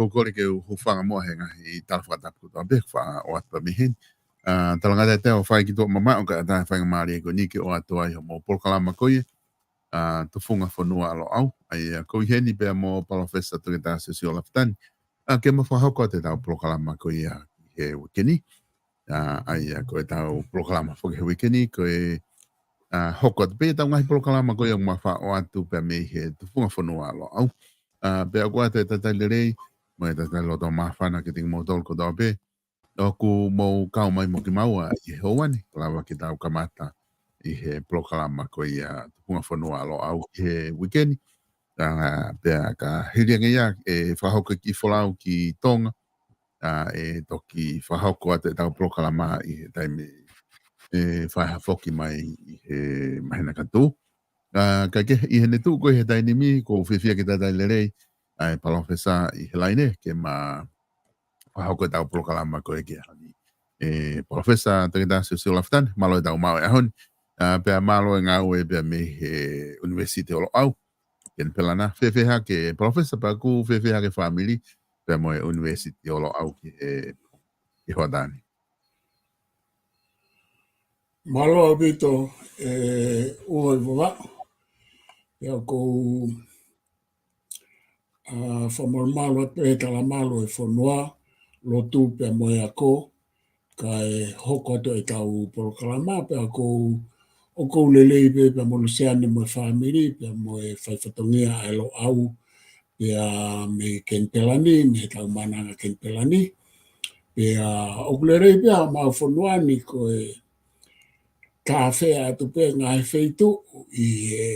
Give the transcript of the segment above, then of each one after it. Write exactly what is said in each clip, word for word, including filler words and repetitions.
ʻOku ou kole ke u hūfanga muʻa he ngaahi tala fakatapu kotoa pē, faʻa ʻoatu pē mei heni. ʻA, talangata te u fai ki tuʻa mamaʻo kae ʻatā e faingamālie ko eni ke ʻoatu ai hoʻomou polokalama ko ia, ʻa, Tufunga Fonua ʻa Loʻau. ʻA ia, ko au heni pea mo Palōfesa Toketā Siosiua Lafitani. ʻA, ke ma fakahoko atu ʻetau polokalama ko ia he uike ni. ʻA, ʻa ia, ko ʻetau polokalama foki he uike ni, ko e, ʻa, hoko atu pē ʻetau ngaahi polokalama ko ia ʻoku ma faʻa ʻoatu pē mei he Tufunga Fonua ʻa Loʻau. ʻA, pea ʻoku ʻoatu e talitali lelei, mo e talitali loto māfana kiate kimoutolu kotoa pē ʻoku mou kau mai mo kimaua ʻi he houa ni, kae lava ke tau kamata ʻi he polokalama ko ia Tufunga Fonua ʻa Loʻau ʻi he uike ni. ʻA, pea ka hili ange ia, ʻe fakahoko e kiʻi folau ki Tonga, ʻa, ʻe toki fakahoko atu ʻetau polokalama ʻi he taimi ʻe fai ha foki mai ʻi he māhina ka tuʻu. ʻA, kae kehe, ʻi heʻene tuʻu ko ē he taimi ni, ʻoku ou fiefia ke talitali lelei ʻa e Palōfesa ʻi he laine ke ma fakahoko ʻetau polokalama ko ē ki he ʻaho ni. ʻE, Palōfesa Toketā Siosiua Lafitani, mālō e tau maʻu e ʻaho ni. ʻA, pea mālō e ngāue pea mei he ʻUnivēsiti ʻo Loʻau, Kenipela na. Fēfē hake Palōfesa, pea ʻoku fēfē hake fāmili pea mo e ʻUnivēsiti ʻo Loʻau ki he, ki he hoʻatā ni? Mālō ʻaupito, ʻe, ʻUhoivavaʻu. Pea ʻoku ou, ʻa, fakamalumalu atu he talamalu e fonua, lotu pea mo e ako, kae hoko atu ʻetau polokalama, pea ʻoku ou, ʻoku ou lelei pē pea mo Luseane mo e fāmili, pea mo e fai fatongia ʻa e Loʻau, pea mei Kenipela ni, mei he tau Maʻananga Kenipela ni. Pea ʻoku lelei pē ʻa homau fonua ni, ko e tāfea atu pē ngaahi feituʻu ʻi he,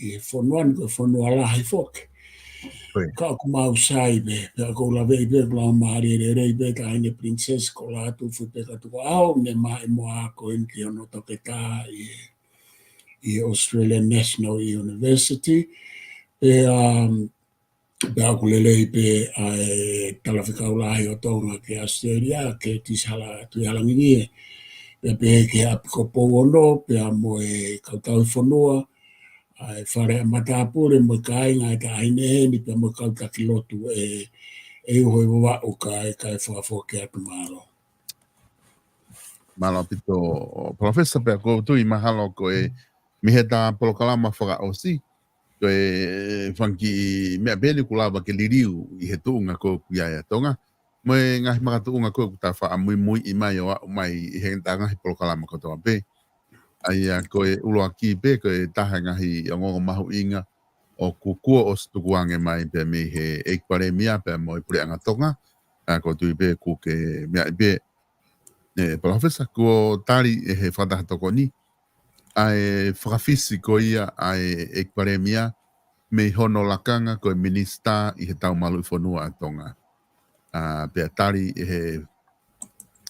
ʻi he fonua ni, ko e fonua lahi foki. Ko ia. Ka ʻoku mau sai pē, pea ʻoku ou laveʻi pē, ʻoku laumālie lelei pē Taʻahine Princess ko Lātūfuipeka Tukuʻaho, ne maʻu mo ako eni ki hono toketā ʻi he, ʻi he Australian National University. Pea, um, pea ʻoku lelei pē ʻa e talafekau lahi ʻo Tonga ki ʻAositelēlia, Curtis Hala-, Tuʻihalangingie. Pea pehē ki he ʻapi ko Pouono, pea mo e kau tauhi fonua, ʻa e fale ʻa matāpule mo e kāinga ʻa e Taʻahine heni, pea mo e kau taki lotu ʻe, ʻe ʻUhoivavaʻu kae, kae fakafoki atu, mālō. Mālō ʻaupito, Palōfesa, pea ʻoku ou tui mahalo ko e mei heʻeta polokalama fakaʻosi, ko e fanga kiʻi meʻa pē eni ʻoku lava ke liliu ʻi he tuʻunga ko ē ʻoku ʻi ai ʻa Tonga, mo e ngaahi makatuʻunga ko ē ʻoku ta faʻa muimuiʻi mai ʻo aʻu mai ʻi heʻeta ngaahi polokalama kotoa pē. ʻA ia ko e ʻuluaki pē, ko e taha e ngaahi ongoongo mahuʻinga ʻoku kuo ʻosi tukuange mai pea mei he ʻEiki Palēmia pea mo e Puleʻanga Tonga, ʻa, ʻoku ou tui pē ʻoku ke meaʻi pē, ʻe, Palōfesa, kuo tali ʻe he Fakataha Tokoni ʻa e fakafisi ko ia ʻa e ʻEiki Palēmia mei hono lakanga ko e Minisitā ʻi he Tau Maluʻi Fonua ʻa Tonga. ʻA, pea tali ʻe he,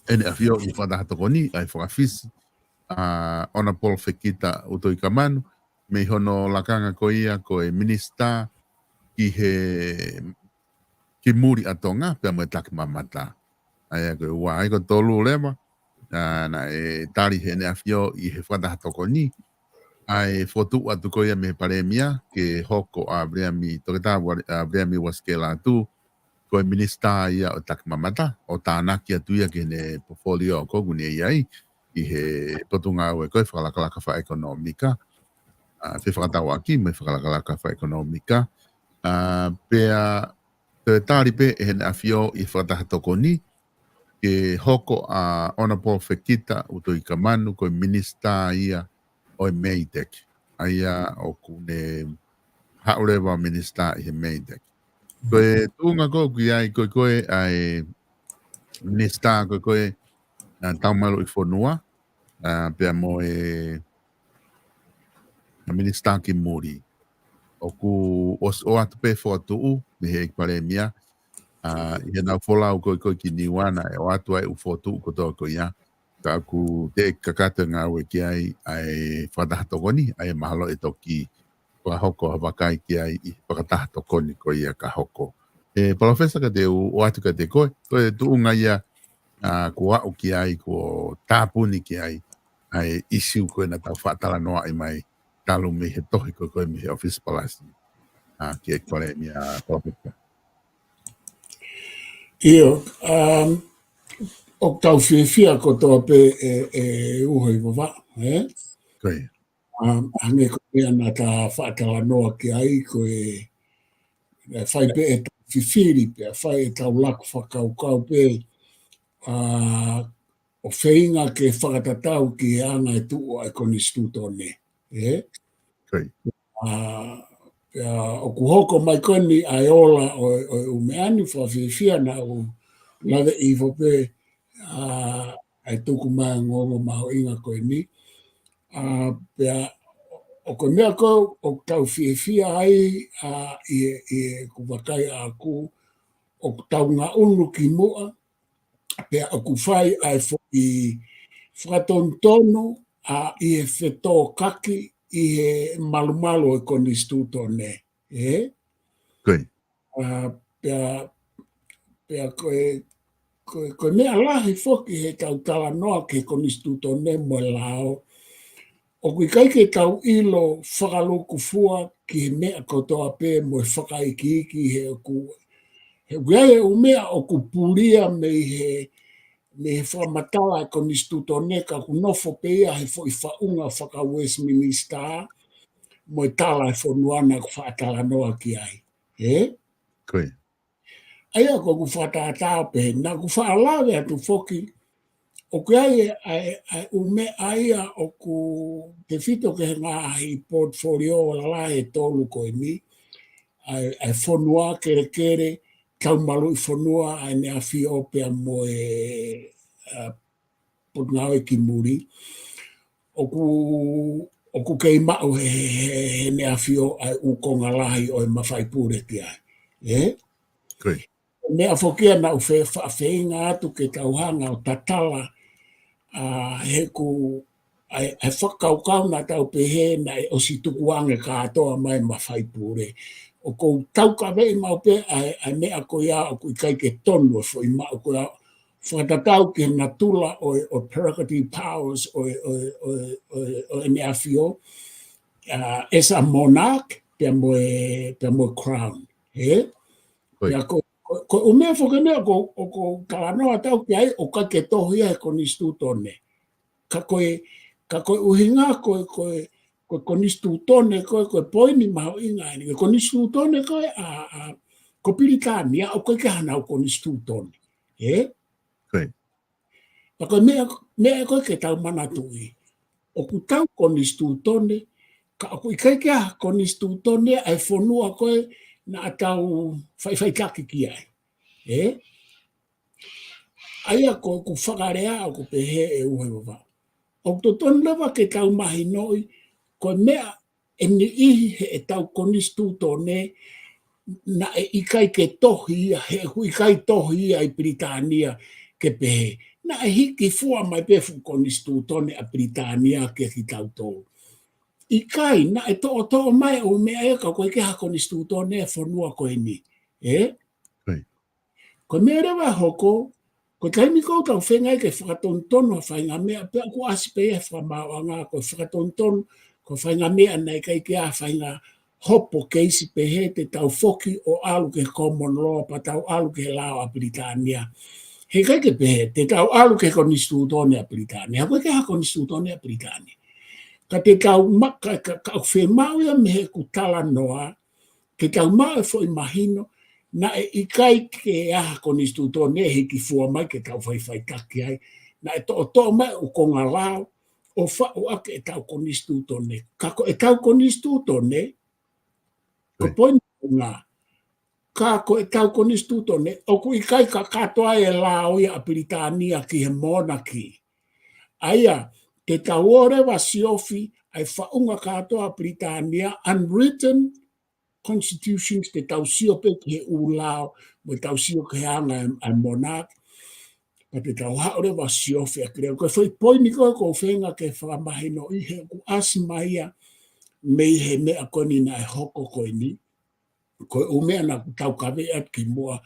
ʻEne ʻAfio ʻi he Fakataha Tokoni ʻa e fakafisi ʻa ʻOnapolo Fekita ʻUtoikamanu mei hono lakanga ko ia ko e Minisitā ki he, ki muli ʻa Tonga pea mo e Takimamata. ʻA ia ko e ua. ʻA ia ko e tolu leva, ʻa, naʻe tali ʻe heʻene ʻAfio ʻi he Fakataha Tokoni ʻa e fokotuʻu atu ko ia mei he Palēmia ke hoko ʻa Viliami, Toketā Vua-, ʻa Viliami Uasikē Lātū ko e Minisitā ia ʻo e Takimamata, ʻo tānaki atu ia ki heʻene portfolio ko ē ʻoku ne ʻi ai ʻi he Potungāue ko e Fakalakalaka Fakaʻekonōmika, ʻa, Fefakatauʻaki mo e Fakalakalaka Fakaʻekonōmika. ʻA, pea toe tali pē ʻe heʻene ʻAfio ʻi he Fakataha Tokoni ke hoko ʻa ʻOnapolo Fekita ʻUtoikamanu ko e Minisitā ia ʻo e MEIDECC. ʻA ia ʻoku ne haʻu leva ʻo Minisitā ʻi he MEIDECC. Ko e tuʻunga ko ē ʻoku ʻi ai ko ē ko ē ʻa e Minisitā ko ē ko ē ʻa e Tau Maluʻi Fonua, ʻa, pea mo e Minisitā ki muli. ʻOku ʻos-, ʻoatu pē fokotuʻu mei he ʻEiki Palēmia, ʻa, ʻi heʻenau folau ko ē ko ē ki Niua naʻe ʻoatu ai e ʻū fokotuʻu kotoa ko ia. Ka ʻoku teʻeki kakato e ngāue ki ai ʻa e Fakataha Tokoni, ʻa ia mahalo ʻe toki fakahoko ha vakai ki ai ʻi he Fakataha Tokoni ko ia ka hoko. ʻE, Palōfesa, ka te u ʻoatu kiate koe, ko e tuʻunga ia, ʻa, kuo aʻu ki ai, kuo tāpuni ki ai ʻa e ʻīsiu ko ē naʻa tau faʻa talanoaʻi mai talu mei he tohi ko ē ko ē mei he ʻŌfisi Palasi, ʻa, ki he ʻEiki Palēmia, Palōfesa. ʻIo, um, ʻoku tau fiefia kotoa pē ʻe, ʻe Uho ʻi Vavaʻu, ē? Ko ia. Um, hangē ko e meʻa naʻa ta faʻa talanoa ki ai, ko e, ʻe fai pē ʻetau fifili pē, ʻa fai ʻetau laku fakakaukau pē, ʻa, ʻo feinga ke fakatatau ki he anga e tuʻu ʻa e Konisitūtone, ē? Ko ia. ʻA, pea ʻoku hoko mai ko eni ʻa e ola ʻo, ʻo e ʻū meʻa ni, fakafiefia naʻa ku lave ʻi Vavaʻu pē, ʻa, ʻa e tuku mai ʻa e ongoongo mahuʻinga ko eni. ʻA, pea ʻoku meʻa ko ē ʻoku tau fiefia ai, ʻa, ʻi he, ʻi heʻeku vakai ʻaʻaku, ʻoku tau ngaʻunu ki muʻa, pea ʻoku fai ʻa e foʻi fakatonutonu, ʻa, ʻi he fetōkaki ʻi he malumalu ʻo e Konisitūtone, ē? Ko ia. ʻA, pea, pea ko e, ko e, ko e meʻa lahi foki heʻetau talanoa ki he Konisitūtone mo e lao, ʻoku ʻikai ke tau ʻilo fakalūkufua ki he meʻa kotoa pē mo e fakaikiiki he ʻoku, he ʻoku ʻi ai e ʻū meʻa ʻoku pulia mei he, mei he fakamatala ʻa e Konisitūtone ka ʻoku nofo pē ia he foʻi faʻunga faka-Westminster mo e tala e fonua naʻa ku faʻa talanoa ki ai. Ē? Ko ia. ʻA ia ko ʻeku fakatātā pē, naʻa ku faʻa lave atu foki, ʻoku ʻi ai e, ʻa e, ʻa e ʻū meʻa ia ʻoku tefito ki he ngaahi portfolio lalahi ʻe tolu ko eni, ʻa e, ʻa e fonua kelekele, tau maluʻi fonua, ʻa ʻEne ʻAfio pea mo e, ʻa, Potungāue ki Muli. ʻOku, ʻoku kei maʻu he, he, he, heʻene ʻAfio ʻa e ʻū konga lahi ʻo e mafai pule ki ai. Ē? Ko ia. Meʻa foki ia naʻa ku fe-, faʻa feinga atu ke tau hanga ʻo tatala, ʻa, heʻeku, ʻa e, ʻa e fakakaukau naʻa tau pehē naʻe ʻosi tukuange kātoa mai mafai pule. ʻOku ou taukaveʻi maʻu pē ʻa e, ʻa e meʻa ko ia ʻoku ʻikai ke tonu e foʻi maʻu ko ia, fakatatau ki he natula ʻo e, ʻo e prerogative powers ʻo e, ʻo e, ʻo e, ʻo e, ʻo ʻEne ʻAfio, ʻa, as a monarch, pea mo e, pea mo e Crown, ē? Ko ia. Pea ko, ko, ko e ʻū meʻa foki eni ʻoku, ʻoku ou talanoa atu ki ai ʻoku ʻikai ke tohi ia he Konisitūtone. Ka ko e, ka ko e ʻuhinga ko e, ko e, ko e Konisitūtone, ko e, ko e poini mahuʻinga eni. Ko e Konisitūtone ko ē ʻa, ʻa, ko Pilitānia, ʻoku ʻikai ke ʻi ai hanau Konisitūtone. Ē? Ko ia. Pea ko e meʻa, meʻa ko ē ke tau manatuʻi. ʻOku tau Konisitūtone, ka ʻoku ʻikai ke ʻi ai ha Konisitūtone ʻa e fonua ko ē naʻa tau faʻifaʻitaki ki ai. Ē? ʻA ia ko ʻeku fakalea ʻoku pehē ʻe Uho ʻi Vavaʻu. ʻOku totonu leva ke tau mahinoʻi, ko e meʻa ʻe niʻihi heʻetau Konisitūtone, naʻe ʻikai ke tohi ia, he ʻoku ʻikai tohi ia ʻi Pilitānia ke pehē. Naʻe hiki fua mai pē fuʻu Konisitūtone ʻa Pilitānia kia kitautolu. ʻIkai, naʻe toʻotoʻo mai ʻū meʻa ia ka ʻoku ʻikai ke ʻi ai ha Konisitūtone e fonua ko eni. Ē? Ko ia. Ko e meʻa leva ʻe hoko, ko e taimi ko ē ʻoku tau feinga ai ke fakatonutonu ha faʻahinga meʻa, pea ʻoku ʻasi pē ia he fakamaauʻanga, ko e fakatonutonu, ko e faʻahinga meʻa naʻe ʻikai ke ʻi ai ha faʻahinga hopo keisi pehē te tau foki ʻo ʻalu ki he common law, pea tau ʻalu ki he lao ʻa Pilitānia. He ʻikai ke pehē, te tau ʻalu ki he Konisitūtone ʻa Pilitānia. ʻOku ʻikai ke ʻi ai ha Konisitūtone ʻa Pilitānia. Ka te tau ma-, ka, ka, ka ʻoku fiemaʻu ia mei heʻeku talanoa, ke tau maʻu e foʻi mahino, naʻe ʻikai ke ʻi ai ha Konisitūtone ʻe hiki fua mai ke tau faʻifaʻitaki ai. Naʻe toʻotoʻo mai ʻū konga lao ʻo faʻu ʻaki ʻetau Konisitūtone. Ka ko ʻetau Konisitūtone, ko e Ko ia. poini ko ena, ka ko ʻetau Konisitūtone, ʻoku ʻikai kakato ai e lao ia ʻa Pilitānia ki he monarchy. ʻA ia, te tau ō leva ʻo siofi ʻa e faʻunga kātoa ʻa Pilitānia, unwritten constitutions, te tau sio pē ki he ʻū lao, mo tau sio ki he anga e, e monarch, pea te tau haʻu leva ʻo siofi ʻaki leva. Ko e foʻi poini ko ē ʻoku ou feinga ke fakamahinoʻi he ʻoku ʻasi mai ia mei he meʻa ko eni naʻe hoko ko eni. Ko e ʻū meʻa naʻa ku taukaveʻi atu kimuʻa,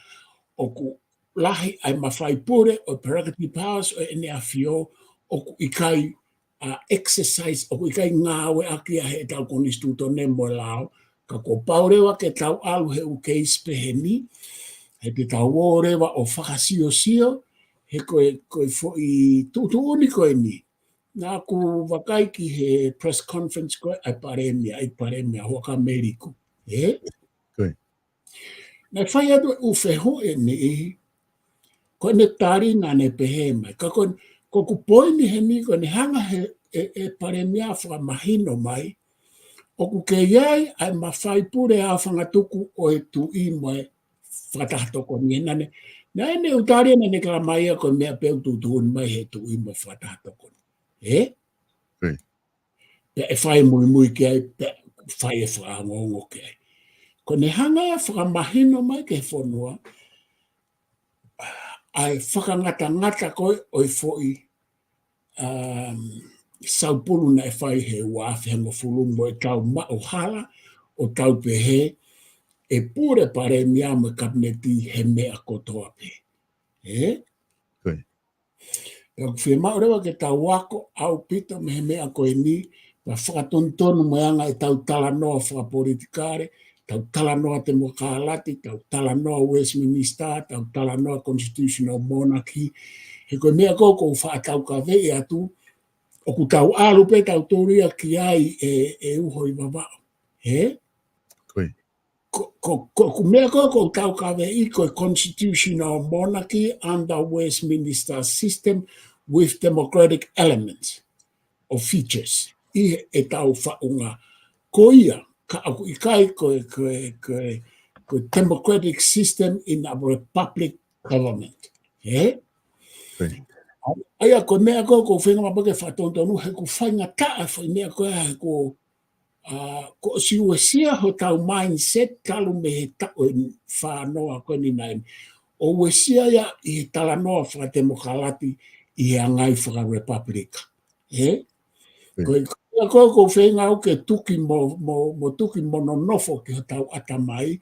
ʻoku lahi ʻa e mafai pule ʻo e prerogative powers ʻo ʻEne ʻAfio ʻoku ʻikai, ʻa, exercise, ʻoku ʻikai ngāueʻaki ia heʻetau Konisitūtone mo e lao, ka kuo pau leva ke tau ʻalu he ʻū keisi pehē ni, He te tau ō leva ʻo fakasiosio, he ko e, ko e foʻi tuʻutuʻuni ko eni. Naʻa ku vakai ki he press conference ko ē ʻa e palēmia, ʻa e palēmia Huʻakavameiliku. Ē? Naʻe fai atu e ʻū fehuʻi ʻe niʻihi, ko ʻene tali naʻa ne pehē mai. Ka ko, ko ʻeku poini heni ko ʻene hanga he, ʻe, ʻe palēmia fakamahino mai, ʻoku kei ʻi ai ʻa e mafai pule ʻa e fanga tuku ʻo e tuʻi mo e fakataha tokoni. Naʻa ne, naʻa ne ʻū tali naʻa ne kala mai ia ko e meʻa pē ʻoku tuʻutuʻuni mai he tuʻi mo e fakataha tokoni. Ē? Pea ʻe fai muimui ki ai, pea fai e fakaongoongo ki ai. Ko ʻene hanga ia fakamahino mai ki he fonua, ʻa e fakangatangata ko ē ʻo e foʻi, um, saupulu naʻe fai he ua afe hongofulu mo e tau maʻu hala, ʻo tau pehē, ʻe pule palēmia mo e kapineti he meʻa kotoa pē. Ē? Pea ʻoku fiemaʻu leva ke tau ako ʻaupito mei he meʻa ko eni, pea fakatonutonu mo e anga ʻetau talanoa fakapolitikale, tau talanoa temokalati, tau talanoa Westminster, tau talanoa constitutional monarchy. He ko e meʻa ko ē ʻoku ou faʻa taukaveʻi atu, ʻoku tau ʻalu pē tautolu ia ki ai ʻe, ʻe uho ʻi Vavaʻu. Ē? Ko, ko, ko, ko e meʻa ko ē ʻoku ou taukaveʻi ko e constitutional monarchy under Westminster system with democratic elements or features ʻi heʻetau faʻunga. Ko ia, ka ʻoku ʻikai ko e, ko e, ko e, ko e democratic system in a republic government. Ē? ʻA ia ko e meʻa ko ē ʻoku ou feinga maʻu pē ke fakatonutonu, he ʻoku faingataʻa e foʻi meʻa ko ē, he ʻoku ʻa, kuo ʻosi uesia hotau mindset talu mei he taʻu ʻe fānoa ko eni naʻe ʻo uesia ia ʻi he talanoa fakatemokalati ʻi he anga ʻi fakarepapulika. Ē? Ko e, ko e, ko e, ʻoku ou feinga au ke tuki mo, mo, mo tuki mo nonofo ki hotau ʻatamai,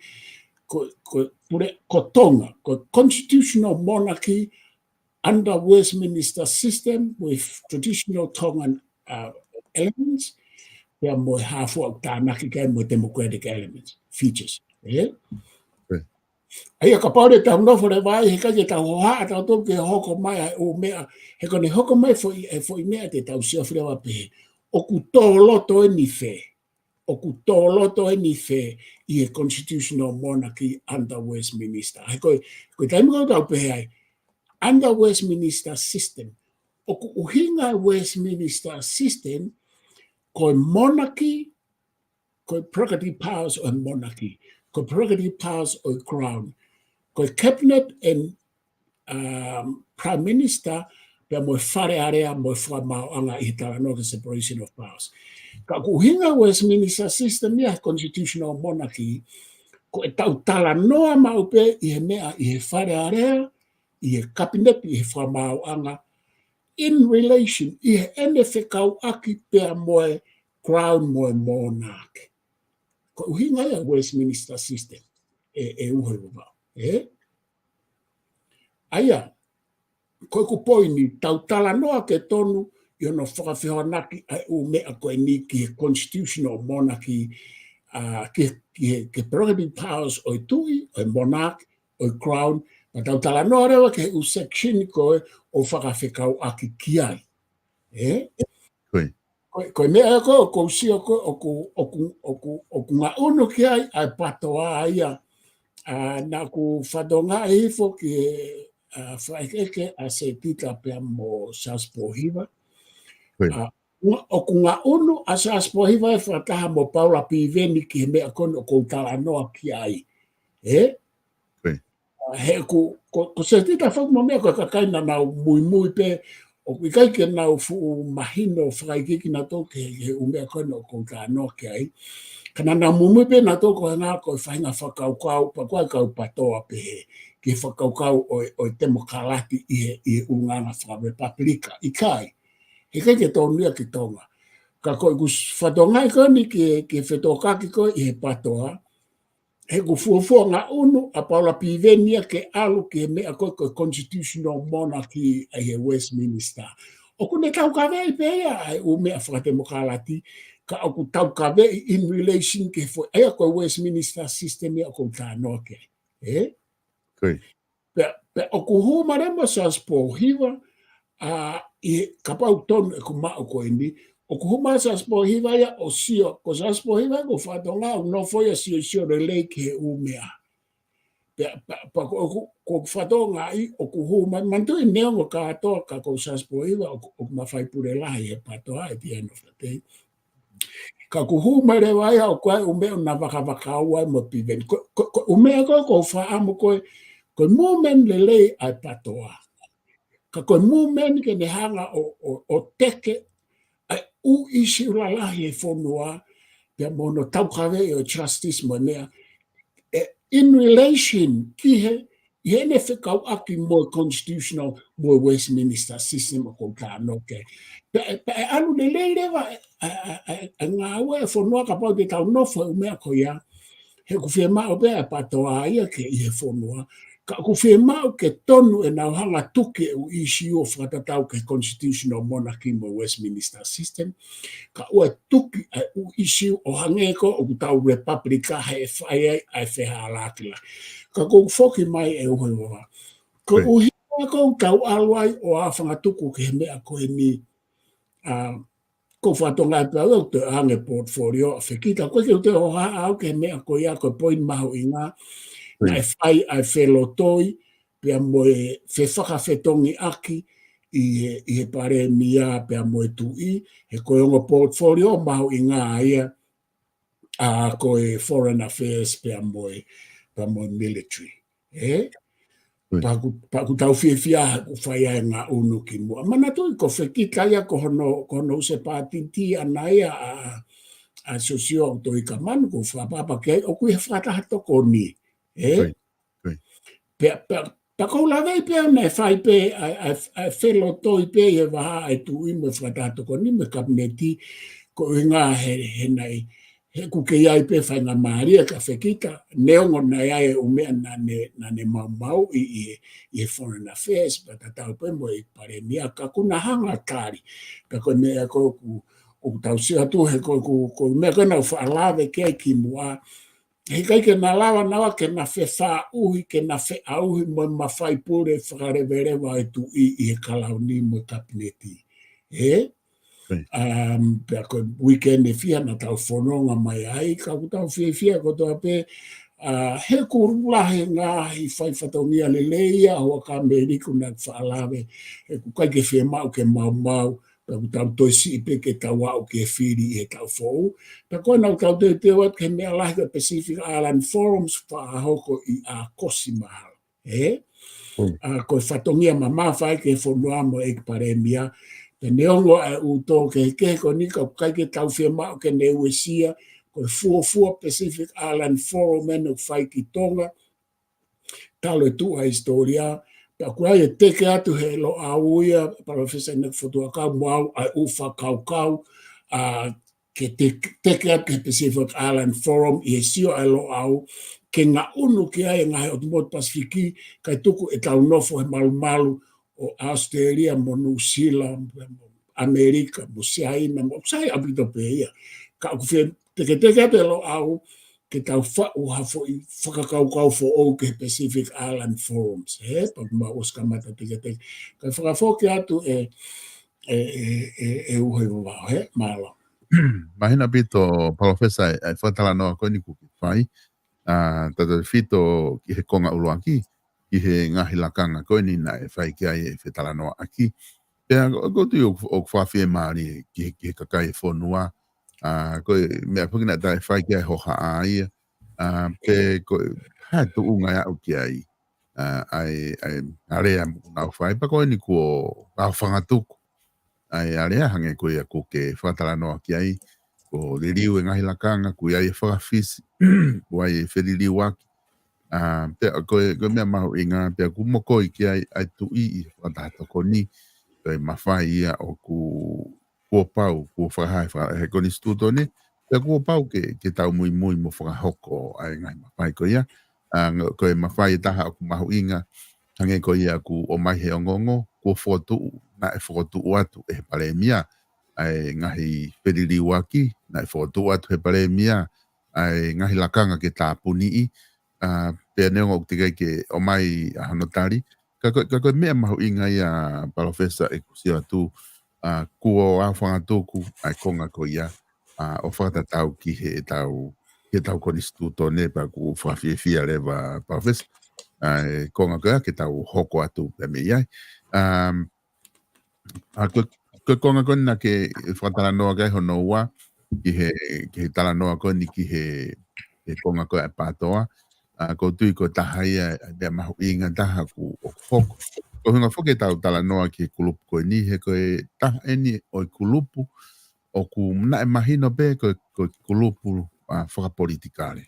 ko, ko e pule, ko Tonga, ko e constitutional monarchy under Westminster system with traditional Tongan, uh, elements, pea mo e hā fua ʻoku tānaki ki ai mo e democratic elements, features. Ē? ʻA ia kapau leva te tau nofo leva ai, he ʻikai ke tau hohaʻa tautolu ke hoko mai ʻa e ʻū meʻa, he ko ʻene hoko mai foʻi, e foʻi meʻa te tau sio flewa pehē. ʻOku tō loto eni fē. ʻOku tō loto eni fē ʻi he constitutional monarchy under Westminster. He ko e, ko e taimi ko ē ʻoku tau pehē ai, under Westminster system, ʻoku ʻuhinga e Westminster system, ko e monarchy, ko e prerogative powers ʻo e monarchy, ko e prerogative powers ʻo e crown, ko e cabinet and um, Prime Minister, pea mo e Fale Alea mo e Fakamaauʻanga ʻi he talanoa ki he separation of powers. Ka ʻoku ʻuhinga e Westminster system ia he constitutional monarchy, ko ʻetau talanoa maʻu pē ʻi he meʻa ʻi he Fale Alea, ʻi he kapineti, ʻi he Fakamaauʻanga, in relation, ʻi heʻene fekauʻaki pea mo e crown mo e monarch. Ko e ʻuhinga ia e Westminster system, ʻe, ʻe uho ʻi Vavaʻu. Ē? ʻA ia, ko ʻeku poini, tau talanoa ke tonu ʻi hono fakafehoanaki ʻa e ʻū meʻa ko eni ki he constitutional monarchy, ʻa, ki, ki, ki he prerogative powers ʻo e tuʻi, ʻo e monarch, ʻo e crown, pea tau talanoa leva ki he ʻū section ko ē ʻoku fakafekauʻaki ki ai. Ē? Ko e, ko e meʻa ko ē ʻoku ou sio ko ē ʻoku, ʻoku, ʻoku, ʻoku ngaʻunu ki ai ʻa e PATOA ia. ʻA, naʻa ku fakatokangaʻi hifo ki he, ʻa, fakaʻekeʻeke ʻa Setita pea mo Siaosi Pōhiva. ʻA, nga-, ʻoku ngaʻunu ʻa Siaosi Pōhiva ʻe fakataha mo Paula Piveni ki he meʻa ko eni ʻoku ou talanoa ki ai. Ē? ʻA, he ʻoku, ko, ko Setita foki mo e meʻa ko e kakai naʻa nau muimui pē, ʻoku ʻikai ke nau fuʻu mahino fakaikiiki nautolu ki he, he ʻū meʻa ko eni ʻoku ou talanoa ki ai. Ka naʻa nau muimui pē nautolu ko e ngaahi ko e faʻahinga fakakaukau, pea ko e kau PATOA pehē, ki he fakakaukau ʻo e, ʻo e temokalati ʻi he, ʻi he ʻulungaanga fakarepapulika. ʻIkai, he ʻikai ke tonu ia ki Tonga. Ka ko ʻeku s-, fakatokangaʻi ko eni ki he, ki he fetokaki ko ē ʻi he PATOA, he ʻoku fuofua ngaʻunu ʻa Paula Piveni ia ke ʻalu ki he meʻa ko ē ko e constitutional monarchy ʻi he Westminster. ʻOku ne taukaveʻi pē ia ʻa e ʻū meʻa fakatemokalati, ka ʻoku taukaveʻi in relation ki he foʻi, ʻa ia ko e Westminster system ia ʻoku ou talanoa ki ai. Ē? Pea, pea ʻoku hū mai leva mo Siaosi Pōhiva, ʻa, ʻi he kapau tonu ʻeku maʻu ko eni, ʻoku hū mai Siaosi Pōhiva ia ʻo sio, ko Siaosi Pōhiva ko e fatongia ʻoku nofo ia ʻo siosio lelei ki he ʻū meʻa. Pea, pea, pea ko, ko, ko e fatongia ia ʻoku hū mai, manatuʻi neongo kātoa ka ko Siaosi Pōhiva ʻoku, ʻoku mafai pule lahi he PATOA at the end of the day. Ka ʻoku hū mai leva ia ʻoku ʻi ai e ʻū meʻa ʻoku na vakavakau ai mo Piveni. Ko, ko, ko e ʻū meʻa ko ē ʻoku ou fakaʻamu ko ē, ko e movement lelei ʻa e PATOA. Ka ko e movement ke ne hanga ʻo, ʻo, ʻo teke ʻa e ʻū ʻīsiu lalahi ʻo e fonua, pea mo hono taukaveʻi ʻo e justice mo e meʻa, ʻe, in relation ki he, ʻi heʻene fekauʻaki mo e constitutional, mo e Westminster system ʻoku ou talanoa ki ai. Pea, pea ʻe ʻalu lelei leva ʻa e, ʻa e, ʻa e, ʻa e ngāue ʻa e fonua kapau te tau nofo he ʻū meʻa ko ia. He ʻoku fiemaʻu pē ʻa e PATOA ia ke ʻi he fonua. Ka ʻoku fiemaʻu ke tonu ʻenau hanga ʻo tuki e ʻū ʻīsiu ʻo fakatatau ki he constitutional monarchy mo e Westminster system. Kae ʻoua ʻe tuki ʻa e ʻū ʻīsiu ʻo hangē ko ē ʻoku tau Republic he ʻe fai ai ʻa e fehālaaki lahi. Ka ʻoku ou foki mai ʻe Uhoivava. Ko e ʻuhinga ko ē ʻoku tau ʻalu ai ʻo ʻā fangatuku ki he meʻa ko eni, ʻa, ko e fatongia pē ʻoku toe ʻoange portfolio ʻa Fekita, ko e ke u toe hohaʻa au ki he meʻa ko ia ko e poini mahuʻinga, naʻe fai ʻa e felotoi, pea mo e fefakafetongiʻaki ʻi he, ʻi he palēmia, pea mo e tuʻi, he ko e ongo portfolio mahuʻinga ia, ʻa, ko e foreign affairs pea mo e, pea mo e military. ʻE? Pea ʻoku, pea ʻoku tau fiefia he ʻoku fai ai e ngaʻunu ki muʻa. Manatuʻi ko Fekita ia ko hono, ko hono ʻū sēpatiti ʻana ia ʻa, ʻa Siosiua ʻUtoikamanu ʻoku ou fakapapauʻi ʻoku ʻi he fakataha tokoni. ʻE? Pea, pea, pea ʻoku ou laveʻi pē ʻa e fai pē, ʻa, ʻa, ʻa e felotoi pē ʻi he vahaʻa ʻa e tuʻi mo e fakataha tokoni mo e kapineti, ko e ʻuhinga he, he naʻe, he ʻoku kei ʻi ai pē faingamālie kia Fekita, neongo naʻe ʻi ai e ʻū meʻa naʻa ne, naʻa ne maumauʻi ʻi, ʻi he foreign affairs, pea tatau pē mo e palēmia, ka ʻoku na hanga ʻo tali. Pea ko e meʻa ko ē ʻoku, ʻoku tau sio atu he ko e, ko e, ko e meʻa ko ē naʻa ku faʻa lave ki ai ki muʻa, he ʻikai ke na lava naua ke na fefaʻuhi, ke na feʻauhi mo e mafai pule fakaleveleva ʻa e tuʻi ʻi he kalauni mo e kapineti. ʻE? Um, pea ko e weekend ʻe fiha naʻa tau fononga mai ai, ka ʻoku tau fiefia kotoa pē, ʻa, he ʻoku lahi e ngaahi fai fatongia lelei ia ʻa Huʻakāmeliku naʻa ku faʻa lave, he ʻoku ʻikai ke fiemaʻu ke maumau, pea ʻoku tau toe siʻi pē ke tau aʻu ki he fili ʻi he taʻu foʻou. Pea ko ena ʻoku tau teuteu atu ki he meʻa lahi ko e Pacific Island Forums fakahoko ʻi ʻAokosi mahalo. ʻE? ʻA, ko e fatongia mamafa ia ki he fonua mo e ʻEiki Palēmia. Pea neongo ʻa e ʻū tō kehekehe ko eni ka ʻoku ʻikai ke tau fiemaʻu ke ne uesia, ko e fuofua Pacific Island Forum ʻoku fai ki Tonga, talu e tuʻu ʻa e hisitōlia, pea ʻoku ʻi ai e teke atu he Loʻau ia, Palōfesa ʻInoke Fotu Huʻakau mo au, ʻa e ʻū fakakaukau, ʻa, ke te-, teke atu ki he Pacific Island Forum ʻi he sio ʻa e Loʻau, ke ngaʻunu ki ai e ngaahi ʻotu motu Pasifiki, kae tuku ʻetau nofo he malumalu ʻo ʻAositelēlia mo Nuʻusila, mo ʻAmelika, mo Siaina, mo sai ʻaupito pē ia. Ka ʻoku fie teketeke atu e Loʻau, ke tau faʻu ha foʻi fakakaukau foʻou ki he Pacific Island Forums, he, pea ʻoku mau ʻosi kamata teketeke. Kae fakafoki atu ʻe, ʻe, ʻe, ʻe, ʻe Uhoivava, he, mālō. Māhina ʻaupito, Palōfesa, ʻa e fakatalanoa ko eni kuo ke fai, ʻa, tautautefito ki he konga ʻuluaki, ki he ngaahi lakanga ko eni naʻe fai ki ai e fetalanoaʻaki. Pea ko, ko e tui ʻoku, ʻoku fakafiemālie ki he, ki he kakai e fonua, ʻa, ko e meʻa foki naʻe taʻefai ki ai e hohaʻa ia, ʻa, pe ko e hā e tuʻunga ʻe aʻu ki ai, ʻa, ʻa e, ʻa e alea ʻoku nau fai, pea ko eni kuo ʻā fangatuku ʻa e alea hangē ko ia kuo ke fakatalanoa ki ai, kuo liliu e ngaahi lakanga, kuo ʻi ai e fakafisi, kuo ʻi ai e feliliuaki, ʻa, pea ko e, ko e meʻa mahuʻinga, pea kuo mokoi ki ai ʻa e tuʻi ʻi he fakataha tokoni, ko e mafai ia ʻoku, kuo pau, kuo fakahā ʻe he faka-, he konisitūtone, pea kuo pau ke, ke tau muimui mo fakahoko ʻa e ngaahi mafai ko ia. ʻA, ko e mafai ʻe taha ʻoku mahuʻinga, hangē ko ia kuo ʻomai he ongoongo, kuo fokotuʻu, naʻe fokotuʻu atu ʻe he Palēmia ʻa e ngaahi feliliuaki, naʻe fokotuʻu atu he Palēmia ʻa e ngaahi lakanga ke tāpuniʻi, ʻA, pea neongo ʻoku teʻeki ai ke ʻomai ʻa hono tali, ka ko, ka ko e meʻa mahuʻinga ia, Palōfesa, ʻeku sio atu, ʻa, kuo ʻaofangatuku ʻa e konga ko ia, ʻa, ʻo fakatatau ki heʻetau, ki heʻetau konisitūtone, pea ʻoku fakafiefia leva, Palōfesa, ʻa, e konga ko ia ke tau hoko atu pē mei ai. Um, ʻA, ko, ko e konga ko eni naʻa ke fakatalanoa ki ai hono ua, ki he, ki he talanoa ko eni ki he, he konga ko ē ʻa e PATOA. ʻA, ʻoku ou tui ko e taha ia ʻa e meʻa mahuʻinga taha ʻoku, ʻoku hoko. Ko e ʻuhinga foki ʻetau talanoa ki he kulupu ko eni, he ko e taha eni ʻo e kulupu ʻoku naʻe mahino pē ko e, ko e kulupu, ʻa, fakapolitikale.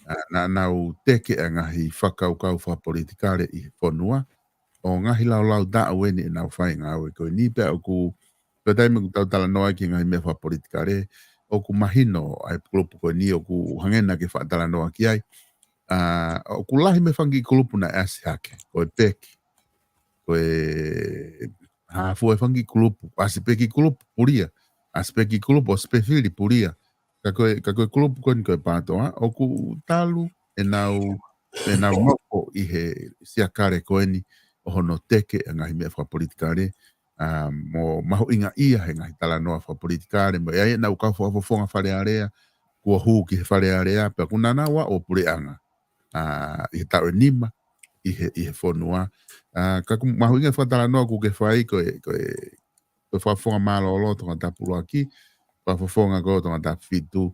ʻA, naʻa nau teke ʻa e ngaahi fakakaukau fakapolitikale ʻi he fonua, ʻo ngaahi laulau taʻu eni ʻenau fai ngāue ko eni, pea ʻoku, pea taimi ʻoku tau talanoa ki he ngaahi meʻa fakapolitikale, ʻoku mahino ʻa e kulupu ko eni ʻoku hangē naʻa ke fakatalanoa ki ai. ʻA, ʻoku lahi mo e fanga kiʻi kulupu naʻe ʻasi hake, ko e peki, ko e hā fua e fanga kiʻi kulupu, ʻasi pē kiʻi kulupu, pulia, ʻasi pē kiʻi kulupu, ʻosi pē fili, pulia. Ka ko e, ka ko e kulupu ko eni ko e PATOA, ʻoku talu ʻenau, ʻenau nofo ʻi he siakale ko eni ʻo hono teke ʻa e ngaahi meʻa fakapolitikale, ʻa, mo mahuʻingaʻia he ngaahi talanoa fakapolitikale, mo e ʻai ʻenau kau fakafofonga Fale Alea, kuo hū ki he Fale Alea, pea ʻoku nau ō ʻo puleʻanga, ʻa, ʻi he taʻu ʻe nima, ʻi he, ʻi he fonua. ʻA, ka ʻoku mahuʻinga e fakatalanoa ʻoku ke fai ko e, ko e, ko e fakafofonga mālōlō Tongatapu ʻuluaki, fakafofonga ko Tongatapu fitu,